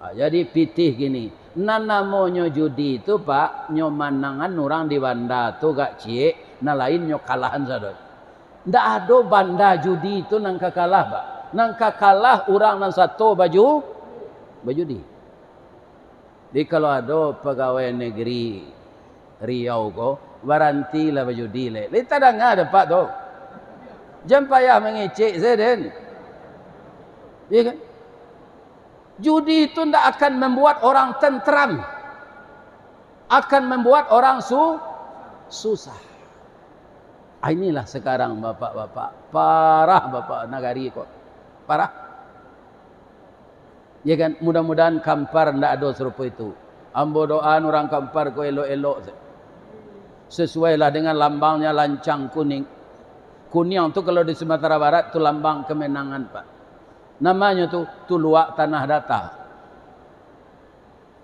Ha, jadi pitih kini, nan namonyo judi tu, Pak, nyo manangan urang di banda tu agak ciek, nan lain nyo kalahan sado. Ndak ado banda judi tu nan ka kalah, Pak. Nan ka kalah urang nan sato baju, bajudi. Jadi, kalau ado pagawai negeri Riau ko, barantilah bajudi, leh. Lai tadanga dek Apak tu. Jan payah mangecek sajo den. Iya kan? Judi itu ndak akan membuat orang tentram. Akan membuat orang su-, susah. Ah, inilah sekarang, bapak-bapak. Parah, bapak, nagari ko. Parah. Ya kan? Mudah-mudahan Kampar ndak ado sarupo itu. Ambo doaan urang Kampar ko elok-elok se-, sesuailah dengan lambangnya lancang kuning. Kuniang tu kalau di Sumatera Barat tu lambang kemenangan, Pak. Namanyo tu, Tuluak Tanah Datar.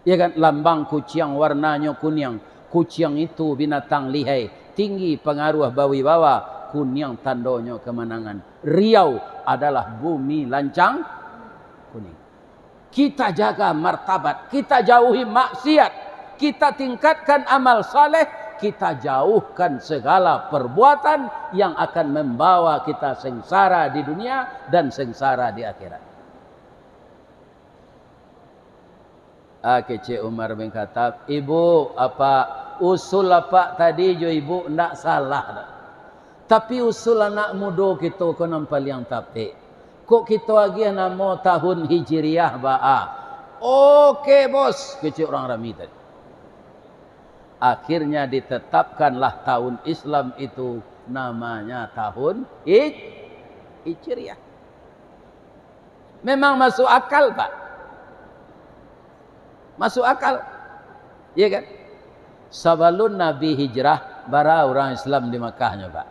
Ya kan? Lambang kuciang warnanyo kuniang. Kuciang itu binatang lihai, tinggi pangaruah bawibawa, kuniang tandonyo kemenangan. Riau adalah bumi lancang kuning. Kita jaga martabat, kita jauhi maksiat, kita tingkatkan amal saleh, kita jauhkan segala perbuatan yang akan membawa kita sengsara di dunia dan sengsara di akhirat. Ah, kecek Umar bin Khattab, "Ibu, Apak, usul Apak tadi jo Ibu ndak salah doh. Tapi usul anak mudo kito ko nan paliang tapek. Kok kito agiah namo tahun Hijriah baa?" "Oke, Bos," kecek urang rami tadi. Akhirnya ditetapkanlah tahun Islam itu namanya tahun Hij-, Hijriah. Memang masuk akal, Pak. Masuk akal. Iya kan? Sabalun Nabi hijrah, bara urang Islam di Makkah nyo, Pak.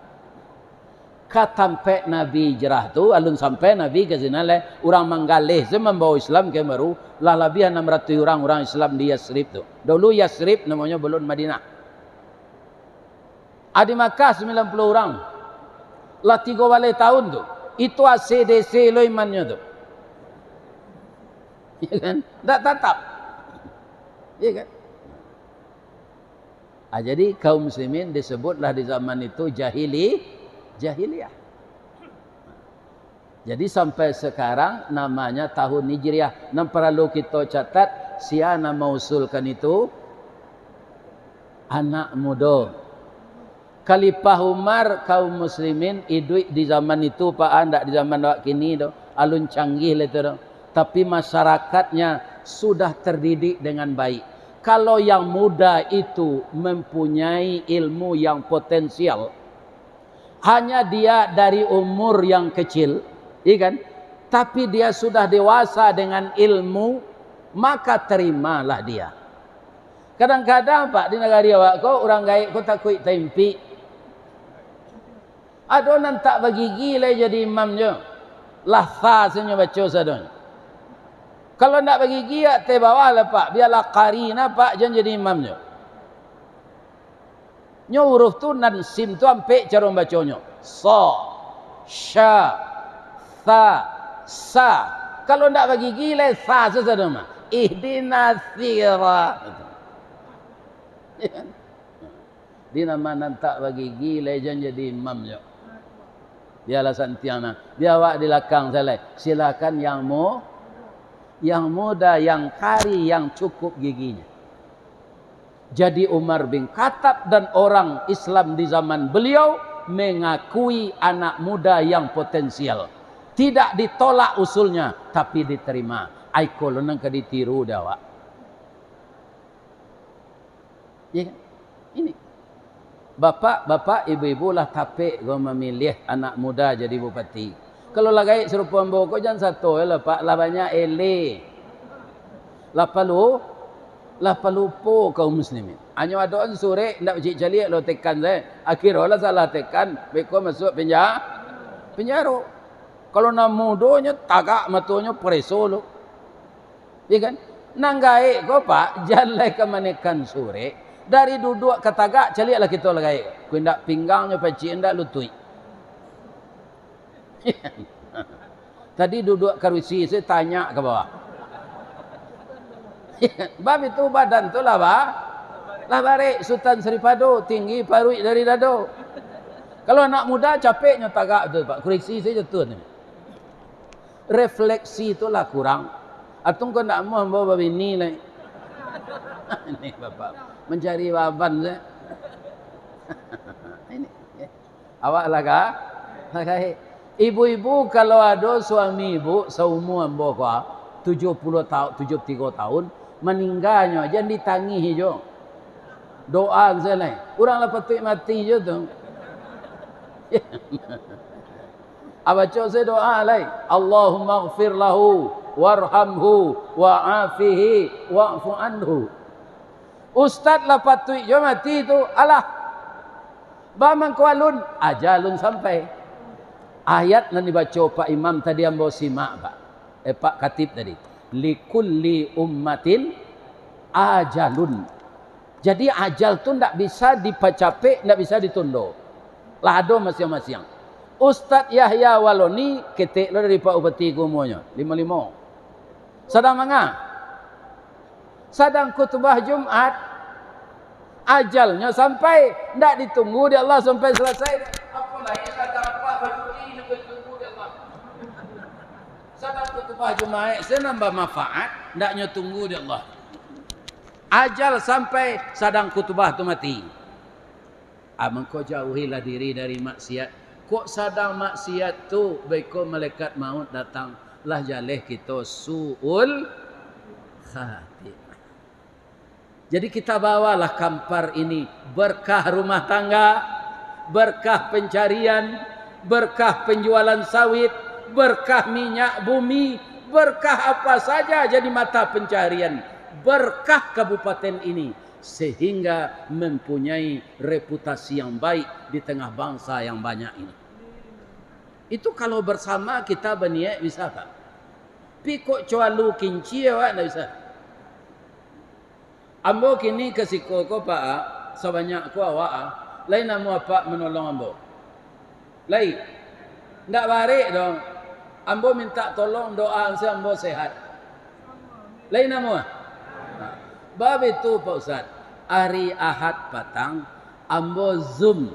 Ka tampek Nabi hijrah tu, alun sampai Nabi ka sinan lai, urang manggaleh se mambawa Islam ka baru, lah labiah anam ratuih urang, urang Islam di Yasrib tu. Dulu Yasrib namonyo, balun Madinah. Ah, di Makkah sambilan puluah urang. Lah tigo baleh tahun tu. Itu A C D C lo imannyo tu. Ya kan? Ndak tatap. Ya kan? Ah, jadi kaum muslimin disebutlah di zaman itu jahili-, jahiliah. Jadi sampai sekarang namanya tahun Hijriah. Nan paralu kito catat, sia nan mausulkan itu anak mudo. Khalifah Umar, kaum muslimin iduik di zaman itu, Pak, ah, ndak di zaman awak kini doh. Alun canggih lah itu doh. Tapi masyarakatnya sudah terdidik dengan baik. Kalau yang muda itu mempunyai ilmu yang potensial, hanya dia dari umur yang kecil, iya kan? Tapi dia sudah dewasa dengan ilmu, maka terimalah dia. Kadang-kadang, Pak, di nagari awak ko, urang gaek ko takuik taimpik. Ado nan tak bagigi lai jadi imam jo. Lah sa se nyo baco sadonyo. Kalau ndak bagigi, ateh bawah lah, Pak. Bialah qari nah, Pak, jan jadi imam jo. Nyo huruf tu nan sin tu ampek caro baconyo. Sa, sya, tha, sa. Kalau ndak bagigi lai sa sasado mah. Ihdinas sira-. Di nama nan tak bagigi lai jan jadi imam jo. Bialah santiang nah. Bia awak di lakang sajo lai. Silakan yang mu-, yang muda, yang kari, yang cukup giginyo. Jadi Umar bin Khattab dan orang Islam di zaman beliau mengakui anak muda yang potensial. Tidak ditolak usulnya, tapi diterima. Ai ko lo nan ka ditiru dek awak. Ya kan? Ini. Bapak-bapak, ibu-ibu lah tapek ko mamiliah anak muda jadi bupati. Kalau lah gaek sarupo ambo ko, jan sato lah, Pak, lah banyak eleh. Lah palu-, lah palupo kaum muslimin. Hanyo adoan surek, ndak caliak-caliak lo tekan se. Akhirnyo lah salah tekan, beko masuak penja-, penjaro. Kalau nan mudonyo tagak matonyo, pareso lo. Ya kan? Nan gaek ko, Pak, jan lai ka manekan surek. Dari duduak ka tagak, caliaklah kito lah gaek. Ko indak pinggangnyo pacik, indak lutuik. Tadi duduak karusi, se tanyak ka bawah. Bab itu badan tu lah ba-, lah barek, Sutan Saripado, tinggi paruik dari dado. Kalau anak muda, capeknyo tagak tu, Pak. Kurisi se jatuah ni. Refleksi tu lah kurang. Atau kau ndak amuah ambo babini lai. Ini bapak mancari baban se. Ini, ya. Awak lah ka-, lah gaek. Ibu-ibu, kalau ado suami ibu saumua ambo ko, tujuah puluah tau-, tujuah puluah tigo tahun, maningganyo, jan ditangih jo. Doa se lai. Urang lah patuik mati jo tu. Abaco se doa lai. Allahummaghfir lahu, warhamhu, wa'afihi, wa'fu anhu. Ustaz lah patuik jo mati tu. Alah. Ba mangko alun, aja alun sampai. Ayat nan dibaco Pak Imam tadi ambo simak, Pak. Eh, Pak Katib tadi. Likulli ummatin ajalun. Jadi, ajal tu ndak bisa dipacapek, ndak bisa ditundo. Lah ado masiang-masiang. Ustaz Yahya Waloni, ketek lo dari Pak Bupati ko umuanyo, limo limo. Sadang manga. Sadang khutbah Jumat. Ajalnyo sampai, ndak ditunggu dek Allah sampai salasai. Apo lai sadang apo bacuti nyo ditunggu dek Allah. Sadang khutbah Jumaik, se nan bamanfaat, ndak nyo tunggu dek Allah. Ajal sampai, sadang khutbah tu mati. Ah, mangko jauhilah diri dari maksiat. Kok sadang maksiat tu, beko malaikat maut datang, lah jaleh kito su'ul khatimah. Jadi kita bawalah Kampar ini berkah rumah tangga, berkah pencarian, berkah penjualan sawit, berkah minyak bumi, berkah apa saja jadi mata pencarian, berkah kabupaten ini. sehingga mempunyai reputasi yang baik di tengah bangsa yang banyak ini. Itu kalau bersama kita berniat bisa, Pak. Pi kok cualu kinci awak ndak bisa. Ambo kini ka siko ko, Pak, ah, sabanyak ko awak, ah, lai namuah Apak manolong ambo? Lai. Ndak barek doh. Ambo mintak tolong doa se ambo sehat. Lai namuah? Nah, baitu, Pak Ustaz. Ari Ahad patang, ambo Zoom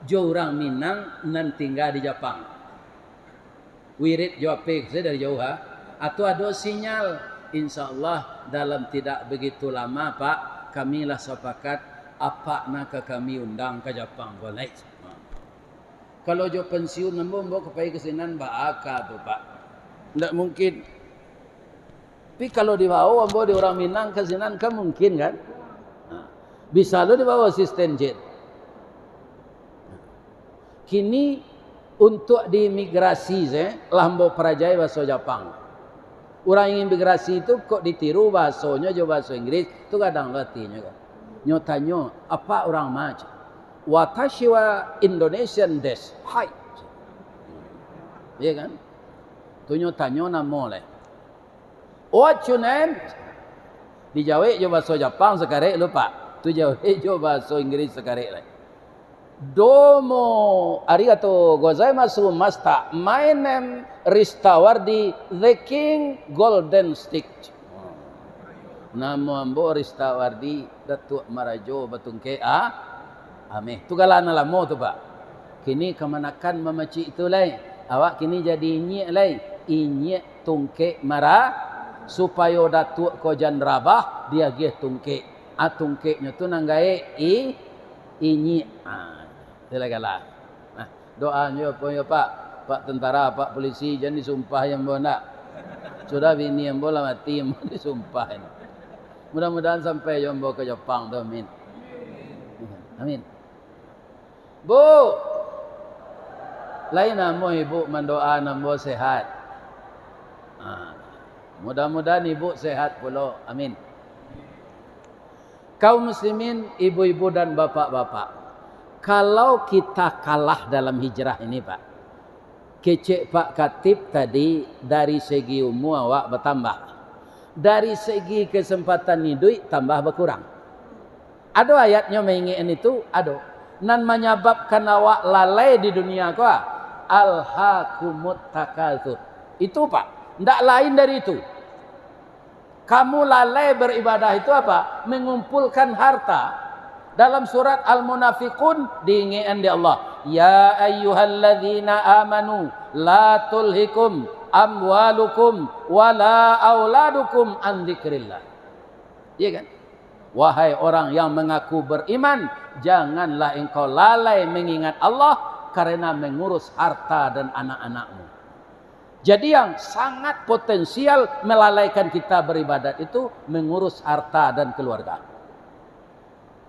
jo urang Minang nan tingga di Japang. Wirid jo H P se dari jauah, ha. Atau ado sinyal, insya Allah dalam tidak begitu lama, Pak, kami lah sapakat Apak nan ka kami undang ka Japang ko lai. Ha. Kalau jo pensiun ambo, ambo ka pai ka sinan baa ka tu, Pak. Ndak mungkin. Tapi kalau dibawa ambo di urang Minang ka sinan, kan mungkin, kan? Ha. Bisa lo dibawa asisten jin. Kini, untuak di imigrasi se, lah ambo parajai bahaso Japang. Urang imigrasi tu kok ditiru bahasonyo jo bahaso Inggris, tu gadang lo atinyo kan. Nyo tanyo, "Apak urang ma?" cek. "Watashi wa Indonesian desu." "Hai." Iya kan? Tu nyo tanyo namo lai. "What's your name?" Dijawek jo bahaso Japang sakarek lo, Pak. Tu jawek jo bahaso Inggris sakarek lai. "Domo arigato gozaimasu, Master. My name Ristawardi, the King Golden Stick." "Namo ambo Ristawardi, Datuak Marajo Batungkek, ah, ameh." Tu galak nan lamo tu, Pak. Kini kamanakan mamacik tu lai. Awak kini jadi inyiak lai. Inyiak tungkek mara, supayo Datuak ko jan rabah, diagiah tungkek. Ah, tungkeknyo tu nan gaek i-, inyiak. Ah, tu lah galak. Nah, doanyo apo yo, Pak? Pak tentara, Pak polisi, jan disumpahi ambo ndak. Sudah bini ambo lah mati, ambo disumpahi. Mudah-mudahan sampai jo ambo ka Japang tu, amin. Amin. "Bu, lai namuah Ibu mandoaan ambo sehat?" Ah, mudah-mudahan Ibu sehat pulo. Amin. Kaum muslimin, ibu-ibu dan bapak-bapak, kalau kita kalah dalam hijrah ini, Pak, kecek Pak Katib tadi, dari segi umua awak batambah, dari segi kesempatan iduik tambah bakurang. Ado ayatnyo maingekan itu? Ado. Nan manyababkan awak lalai di dunia ko, "Alhakumut takatsur." Itu, Pak. Ndak lain dari itu. Kamu lalai beribadah itu apa? Mengumpulkan harta. Dalam surat Al-Munafiqun diingekan di Allah, "Ya ayyuhalladzina amanu, la tulhikum amwalukum wala auladukum an dzikrillah." Iya kan? "Wahai orang yang mengaku beriman, janganlah engkau lalai mengingat Allah karena mengurus harta dan anak-anakmu." Jadi, yang sangat potensial melalaikan kita beribadat itu mengurus harta dan keluarga.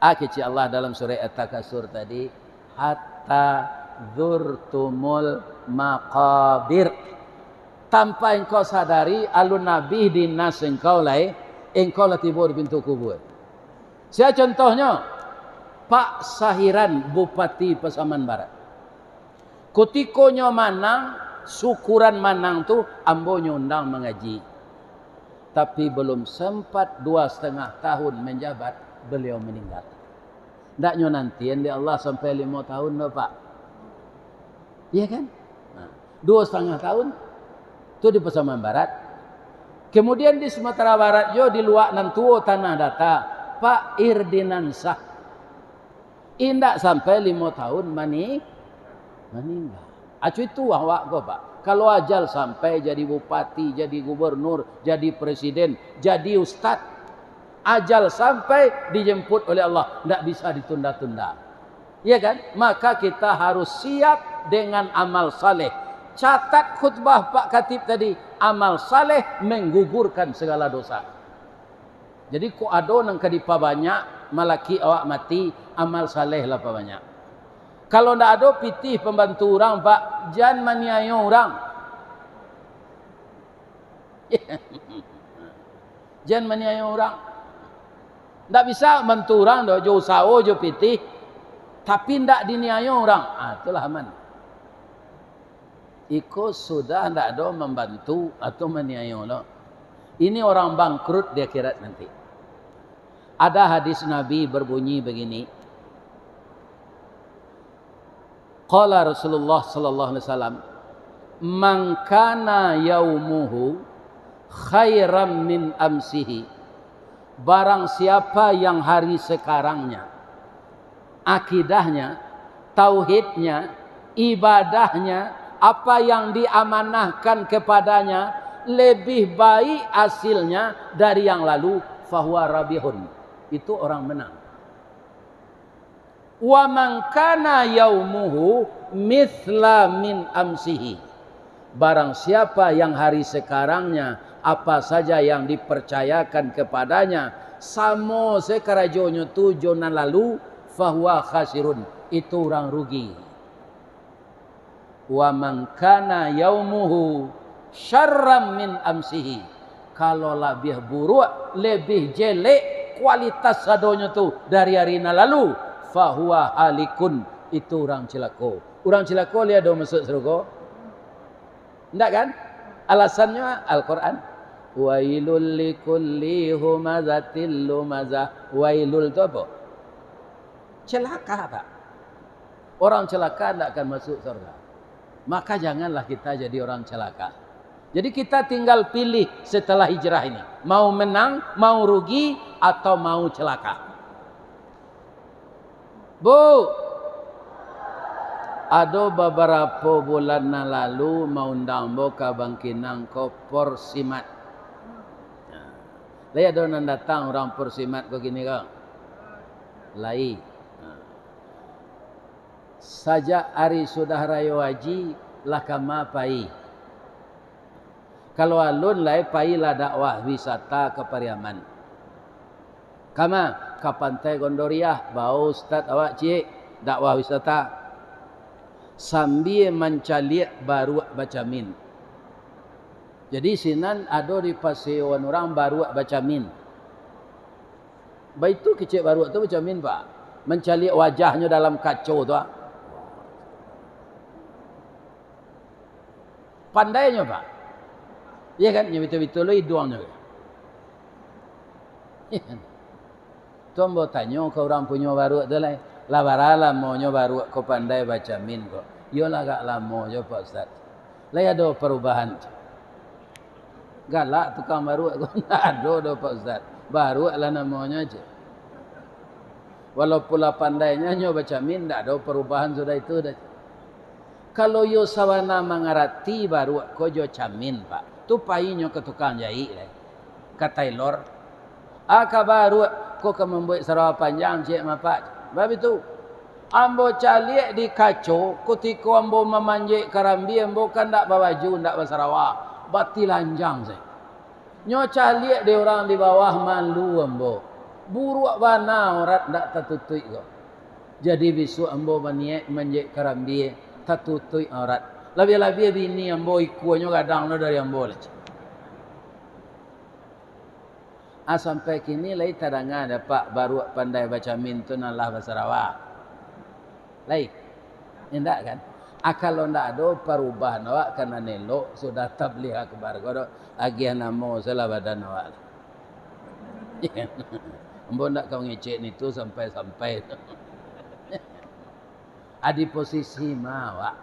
Ah, kecek Allah dalam surah At-Takasur tadi, "Hatta zurtumul maqabir." Tanpa engkau sadari, alun abih dinas engkau lai, engkau lah tibo di pintu kubua. Sia contohnyo? Pak Sahiran, Bupati Pasaman Barat. Kutiko nyo manang, syukuran manang tu, ambo nyo undang mangaji. Tapi, belum sempat dua setengah tahun menjabat, beliau meninggal. Ndak nyo nantian dek Allah sampai limo tahun doh, Pak. Iya kan? Nah, dua setengah tahun tu di Pasaman Barat. Kemudian di Sumatera Barat jo, di Luak Nan Tuo, Tanah Data, Pak Irdinansah. Indak sampai limo tahun mani-, maningga. Acu itu awak ko, Pak. Kalau ajal sampai jadi bupati, jadi gubernur, jadi presiden, jadi ustad, ajal sampai dijemput oleh Allah, ndak bisa ditunda-tunda. Ya kan? Maka kita harus siap dengan amal saleh. Catat khutbah Pak Katib tadi, amal saleh menggugurkan segala dosa. Jadi, kok ado nan ka dipabanyak, malakik awak mati, amal saleh lah pabanyak. Kalau ndak ado pitih pambantu urang, Pak, jan maniayo urang. Jan maniayo urang. Ndak bisa bantu urang doh, jo usaho, jo pitih, tapi ndak diniayo urang. Ah, itulah aman. Iko sudah ndak ado mambantu atau maniayo lo. Ini orang bangkrut di akhirat nanti. Ada hadis Nabi berbunyi begini. Qala Rasulullah sallallahu alaihi wasallam, "Man kana yaumuhu khairan min amsihi." Barang siapa yang hari sekarangnya, akidahnya, tauhidnya, ibadahnya, apa yang diamanahkan kepadanya lebih baik hasilnya dari yang lalu, fahuwa rabihun. Itu orang menang. "Wa man kana yaumuhu mithla min amsihi." Barang siapa yang hari sekarangnya, apa saja yang dipercayakan kepadanya, samo se karajonyo tu jo nan lalu, fahuwa khasirun, itu urang rugi. "Wa man kana yaumuhu syarran min amsihi." Kalau labiah buruak, lebih jelek kualitas sadonyo tu dari ari nan lalu, fahuwa halikun, itu urang cilako. Urang cilako lai ado masuak sarugo? Ndak kan? Alasannyo Al-Quran. "Wailul likulli humazatil lumazah." Wailul tu apo? Celaka, Pak. Orang celaka ndak akan masuk surga. Maka janganlah kita jadi orang celaka. Jadi kita tinggal pilih setelah hijrah ini. Mau menang, mau rugi, atau mau celaka. Bu, ado babarapo bulan nan lalu maundang ambo ka Bangkinang ko Porsimat. Nah, lai ado nan datang urang Porsimat ko kini ko? Lai. Nah. Sajak ari sudah rayo haji, lah kama pai. Kalau alun lai, pailah dakwah wisata ka Pariaman. Kama, ka Pantai Gondoriah, bao ustad awak ciek, dakwah wisata. Sambia mancaliak baruak bacamin. Jadi sinan ado dipasewoan urang baruak bacamin. Baitu kecek baruak tu bacamin, Pak. Mancaliak wajahnyo dalam kaco tu, ah. Pandainyo, Pak. Iya kan? Nyo bitul-bitul lo iduangnyo. Iya kan? Tu ambo tanyo ka urang punyo baruak tu lai, "Lah bara lamonyo baruak ko pandai bacamin ko?" "Iyo lah agak lamo jo, Pak Ustaz." "Lai ado parubahan?" Galak tukang baruak ko, "Ndak ado doh, Pak Ustaz. Baruak lah namonyo," cek. "Walaupun lah pandainyo, nyo bacamin, ndak ado parubahan sudah itu doh," cek. Kalau iyo sabana mangarati baruak ko jo camin, Pak, tu painyo ka tukang jaik lai, ka tailor. "Ah, ka baruak ko ka mambuek sarawa panjang, ciek mapak." Baitu. Ambo caliak di kaco, kutiko ambo mamanjek karambia, ambo kan ndak babaju, ndak basarawa, batilanjang sajo. Nyo caliak dek urang di bawah, malu ambo. Buruak bana aurat ndak tatutuik ko. Jadi bisuak ambo baniaik manjek karambia, tatutuik aurat. Labiah-labiah bini ambo, ikuanyo gadang lo dari ambo lai. Ah, sampai kini lai tadanga dek Apak baruak pandai bacamin tu nan lah basarawa? Lai? Indak kan? Ah, kalau ndak ado parubahan awak ka nan elok, sudah tabligh akbar ko do, agiah namo salah badan awak. Ambo ndak ka mangecek nitu sampai-sampai. Ah, di posisi ma awak?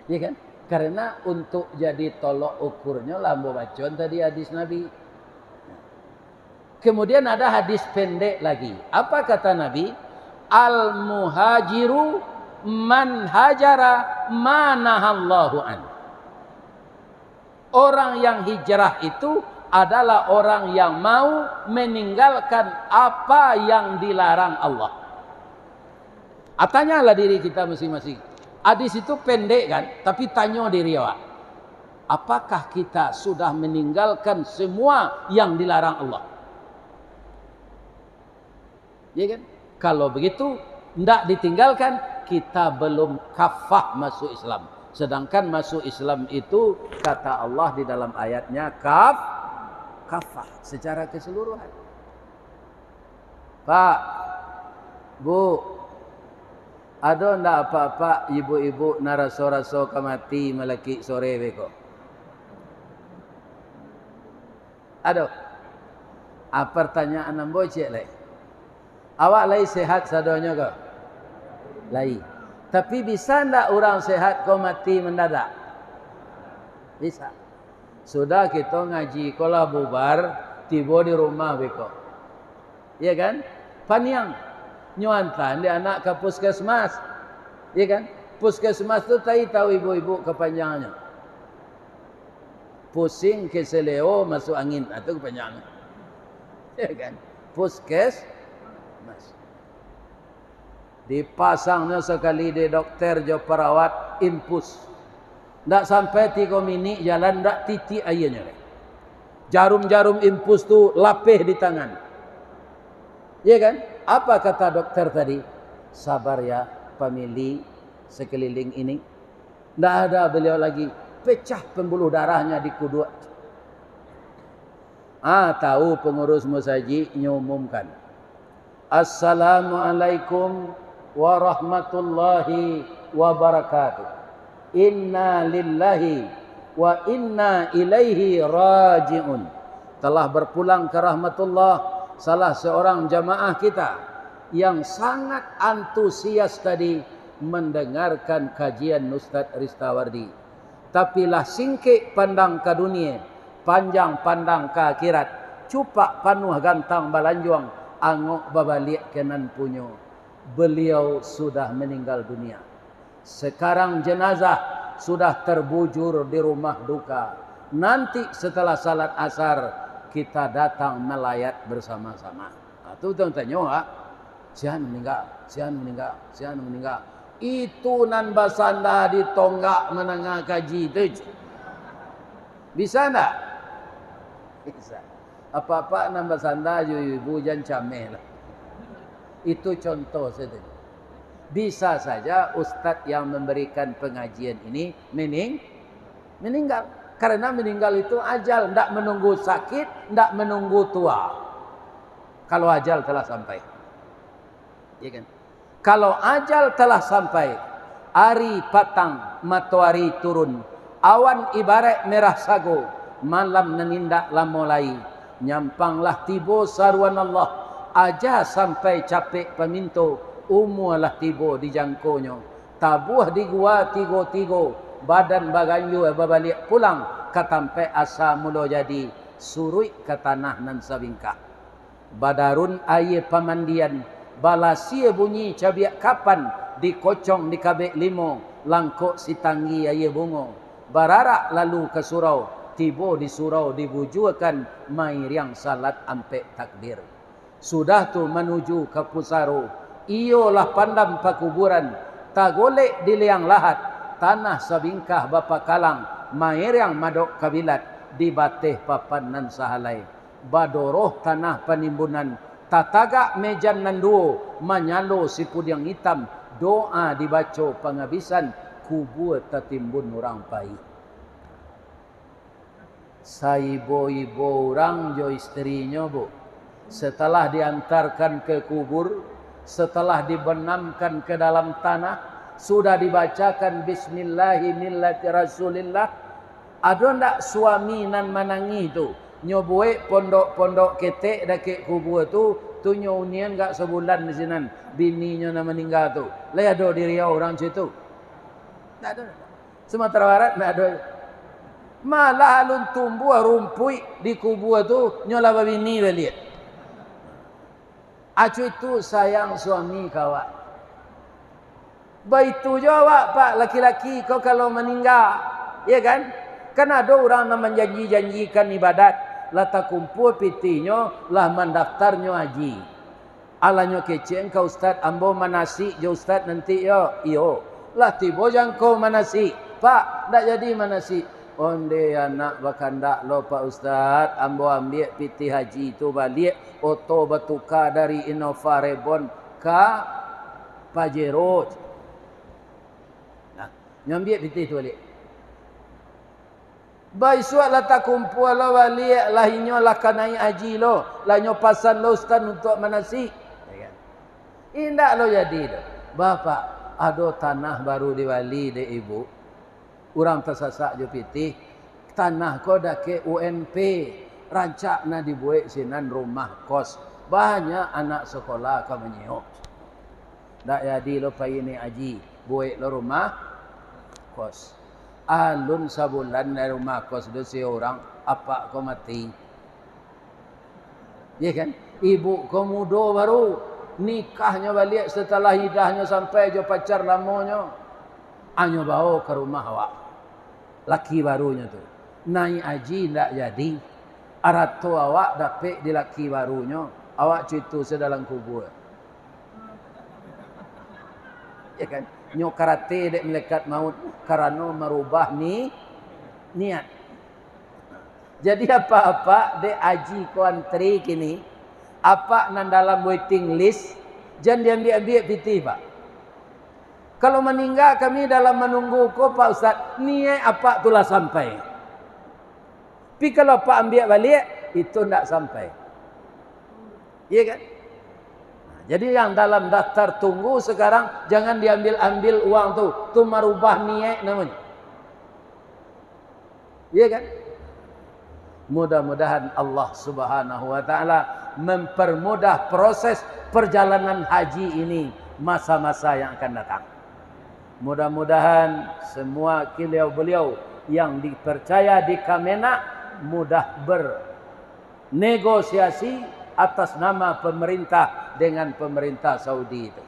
Ya kan? Karena untuk jadi tolok ukurnyo lah ambo bacoan tadi hadis Nabi. Kemudian ada hadis pendek lagi. Apa kata Nabi? "Al-muhajiru man hajara ma nahallahu an." Orang yang hijrah itu adalah orang yang mau meninggalkan apa yang dilarang Allah. Ah, tanyalah diri kita masing-masing. Hadis itu pendek kan, tapi tanyo diri awak. Apakah kita sudah meninggalkan semua yang dilarang Allah? Ya kan? Kalau begitu, ndak ditinggalkan, kita belum kafah masuk Islam. Sedangkan masuk Islam itu, kata Allah di dalam ayatnya, kaf-, kafah secara keseluruhan. Pak, Bu, ado ndak apak-apak ibu-ibu nan raso-raso ka mati malakik sore beko? Ado. Ah, partanyaan ambo ciek lai. Awak lai sehat sadonyo ko? Lai. Tapi bisa ndak urang sehat ko mati mandadak? Bisa. Sudah kito ngaji ko lah bubar, tibo di rumah beko. Iya kan? Paniang. Nyo antaan dek anak ka puskesmas. Iya kan? Puskesmas tu tai tahu ibu-ibu kapanjangannyo. Pusing keseleo masuk angin. Ah, tu kapanjangannyo. Iya kan? Puskesmas. Dipasangnyo sakali dek dokter jo parawat infus. Ndak sampai tigo minik jalan, ndak titik aianyo lai. Jarum-jarum infus tu lapeh di tangan. Iya kan? Apa kata dokter tadi? Sabar ya, famili sekeliling ini. Ndak ada beliau lagi. Pecah pembuluh darahnya di kuduak. Ah, tahu pengurus musajik nyo umumkan. Assalamualaikum warahmatullahi wabarakatuh. Inna lillahi wa inna ilaihi raji'un. Telah berpulang ke rahmatullah salah seorang jamaah kita yang sangat antusias tadi mendengarkan kajian Ustaz Ristawardi. Tapi lah singkek pandang ka dunie, panjang pandang ka akhirat, cupak panuah gantang balanjuang, angok babaliak ka nan punyo. Beliau sudah meninggal dunia. Sekarang jenazah sudah terbujur di rumah duka. Nanti setelah salat asar, kita datang melayat bersama-sama. Ha, tu urang tanyo, ha? Sian maningga, sian maningga, sian maningga. Itu nan basanda di tonggak manangah kaji tu. Bisa ndak? Bisa. Apak-apak nan basanda jo ibu jan cameh lah. Itu contoh sajo. Bisa saja ustaz yang memberikan pengajian ini mening-, meninggal. Karena meninggal itu ajal, ndak menunggu sakit, ndak menunggu tua. Kalau ajal telah sampai. Ya kan? Kalau ajal telah sampai, ari patang, matoari turun, awan ibaraik merah sago, malam nan indak lamo lai, nyampang lah tibo saruan Allah, aja sampai capek paminto, umua lah tibo di jangkonyo, tabuah di gua tigo-tigo, badan baganjua babaliak pulang ka tampaik asa mulo jadi, suruik ka tanah nan sabingkah. Badarun aia pamandian, balasia bunyi cabiak kapan, dikocong dikabek limo, langkok sitanggi aia bungo, bararak lalu ka surau, tibo di surau dibujuakan mairiang salat ampek takbir. Sudah tu manuju ka pusaro, iyolah pandam pakuburan, tagolek di liang lahat, tanah sabingkah bapakalang, mairiang madok kabilat, di bateh papan nan sahalai. Badoroh tanah panimbunan, tatagak mejan nan duo, manyalo sipudiang itam, doa dibaco pangabisan, kubua tatimbun urang pai. Saibo-ibo urang jo istrinyo, Bu, setelah diantarkan ke kubur, setelah dibenamkan ke dalam tanah, sudah dibacakan bismillahi millati Rasulillah, ado ndak suami nan manangih tu, nyo buek pondok-pondok ketek dakek kubua tu, tu nyo unian gak sabulan di sinan, bininyo nan maningga tu. Lai ado di Riau urang cam itu? Ndak ado. Sumatera Barat ndak ado. Malah alun tumbuah rumpuik di kubua tu, nyo lah babini baliak. Acu itu sayang suami ka awak. Baitu jo awak, Pak, laki-laki ko kalau maningga, ya kan? Kan ado urang nan manjanji-janjikan ibadat, lah takumpua pitihnyo, lah mandaftarnyo haji. Alah nyo kecek ka ustaz, ambo manasik jo ustaz nanti yo. Iyo. Lah tibo jangko manasik. Pak, ndak jadi manasik. Onde anak bakandak lo, Pak Ustaz, ambo ambiak pitih haji tu baliak, oto batuka dari Innova Reborn ka Pajero. Nah, nyo ambiak pitih tu baliak. Baisuak lah takumpua lo baliak, lah inyo lah ka naiak haji lo, lah nyo pasan lo ustaz untuak manasik. Indak lo jadi doh. Bapak, ado tanah baru dibali dek ibu. Urang tasasak jo pitih, tanah ko dakek U N P, rancak nak dibuek sinan rumah kos. Banyak anak sekolah ka manyio. Ndak jadi lo pai ni aji, buek lo rumah kos. Alun sabulan dari rumah kos do si urang, apak ko mati. Iya kan? Ibu ko mudo baru, nikahnyo baliak setelah idahnyo sampai jo pacar lamonyo. Anyo bao ka rumah awak. Laki barunyo tu. Naik aji ndak jadi. Arato awak dapek di laki barunyo. Awak cuitu se dalam kubua. Ya kan? Nyo karate dek malaikat maut karano marubah ni niat. Jadi apak-apak dek aji ko antri kini, apak nan dalam waiting list, jan diambiak-ambiak pitih, Pak. Kalau maningga kami dalam manunggu ko, Pak Ustaz, niaik apak tu lah sampai. Tapi kalau apak ambiak baliak, itu ndak sampai. Iya kan? Nah, jadi yang dalam daftar tunggu sekarang, jangan diambil-ambil uang tu, tu marubah niaik namonyo. Iya kan? Mudah-mudahan Allah Subhanahu wa Ta'ala mempermudah proses perjalanan haji ini masa-masa yang akan datang. Mudah-mudahan semua beliau-beliau yang dipercaya di Kemenag mudah bernegosiasi atas nama pemerintah dengan pemerintah Saudi itu.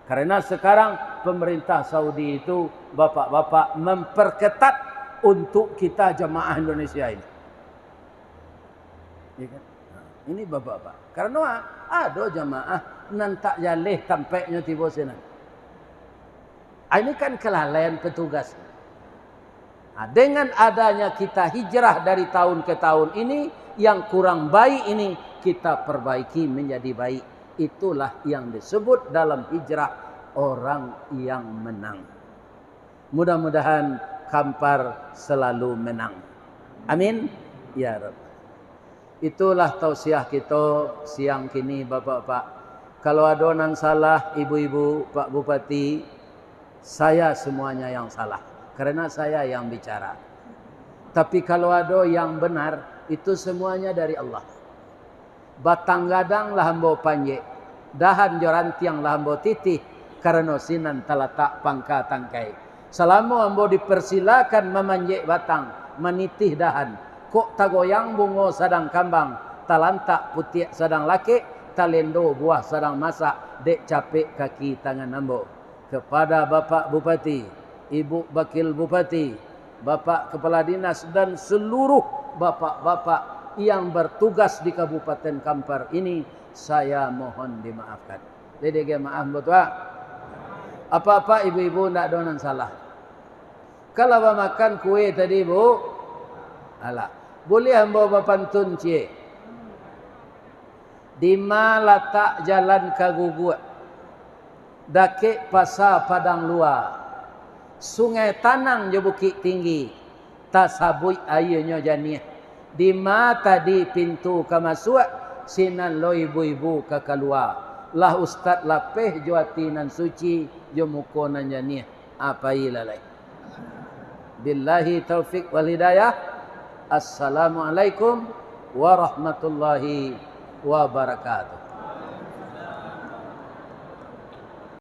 Karena sekarang pemerintah Saudi itu, bapak-bapak, memperketat untuk kita jamaah Indonesia ini. Ya kan? Nah, ini bapak-bapak. Karena ado jamaah nan tak jaleh tampeknyo tibo sinan. Ah, ini kan kelalaian petugas. Nah, dengan adanya kita hijrah dari tahun ke tahun ini, yang kurang baik ini kita perbaiki menjadi baik. Itulah yang disebut dalam hijrah orang yang menang. Mudah-mudahan Kampar selalu menang. Amin. Ya Rabb. Itulah tausiah kito siang kini, bapak-bapak. Kalau ado nan salah, ibu-ibu, Pak Bupati, saya semuanya yang salah. Karena saya yang bicara. Tapi kalau ado yang benar, itu semuanya dari Allah. Batang gadang lah ambo panjek, dahan jo rantiang lah ambo titih, karano sinan talatak pangka tangkai. Salamo ambo dipersilakan mamanjek batang, manitih dahan, kok tagoyang bungo sadang kambang, talantak putiak sadang lakek, talendo buah sadang masak, dek capek kaki tangan ambo. Kepada Bapak Bupati, Ibu Wakil Bupati, Bapak Kepala Dinas, dan seluruh bapak-bapak yang bertugas di Kabupaten Kampar ini, saya mohon dimaafkan. Jadi, maaf, Bapak. Apak-apak, ibu-ibu, ndak ado nan salah. Kalau bamakan kue tadi, Bu, alah, buliah ambo bapantun ciek. Dima latak jalan ka Guguak, dakek Pasa Padang Lua, Sungai Tanang jo Bukik Tinggi, tasabuik aianyo janiah. Dima tadi pintu ka masuak, sinan lo ibu-ibu ka kalua. Lah ustad lapeh jo ati nan suci, jo muko nan janiah. Apai lah lai. Billahi taufik wal hidayah. Assalamualaikum warahmatullahi wabarakatuh.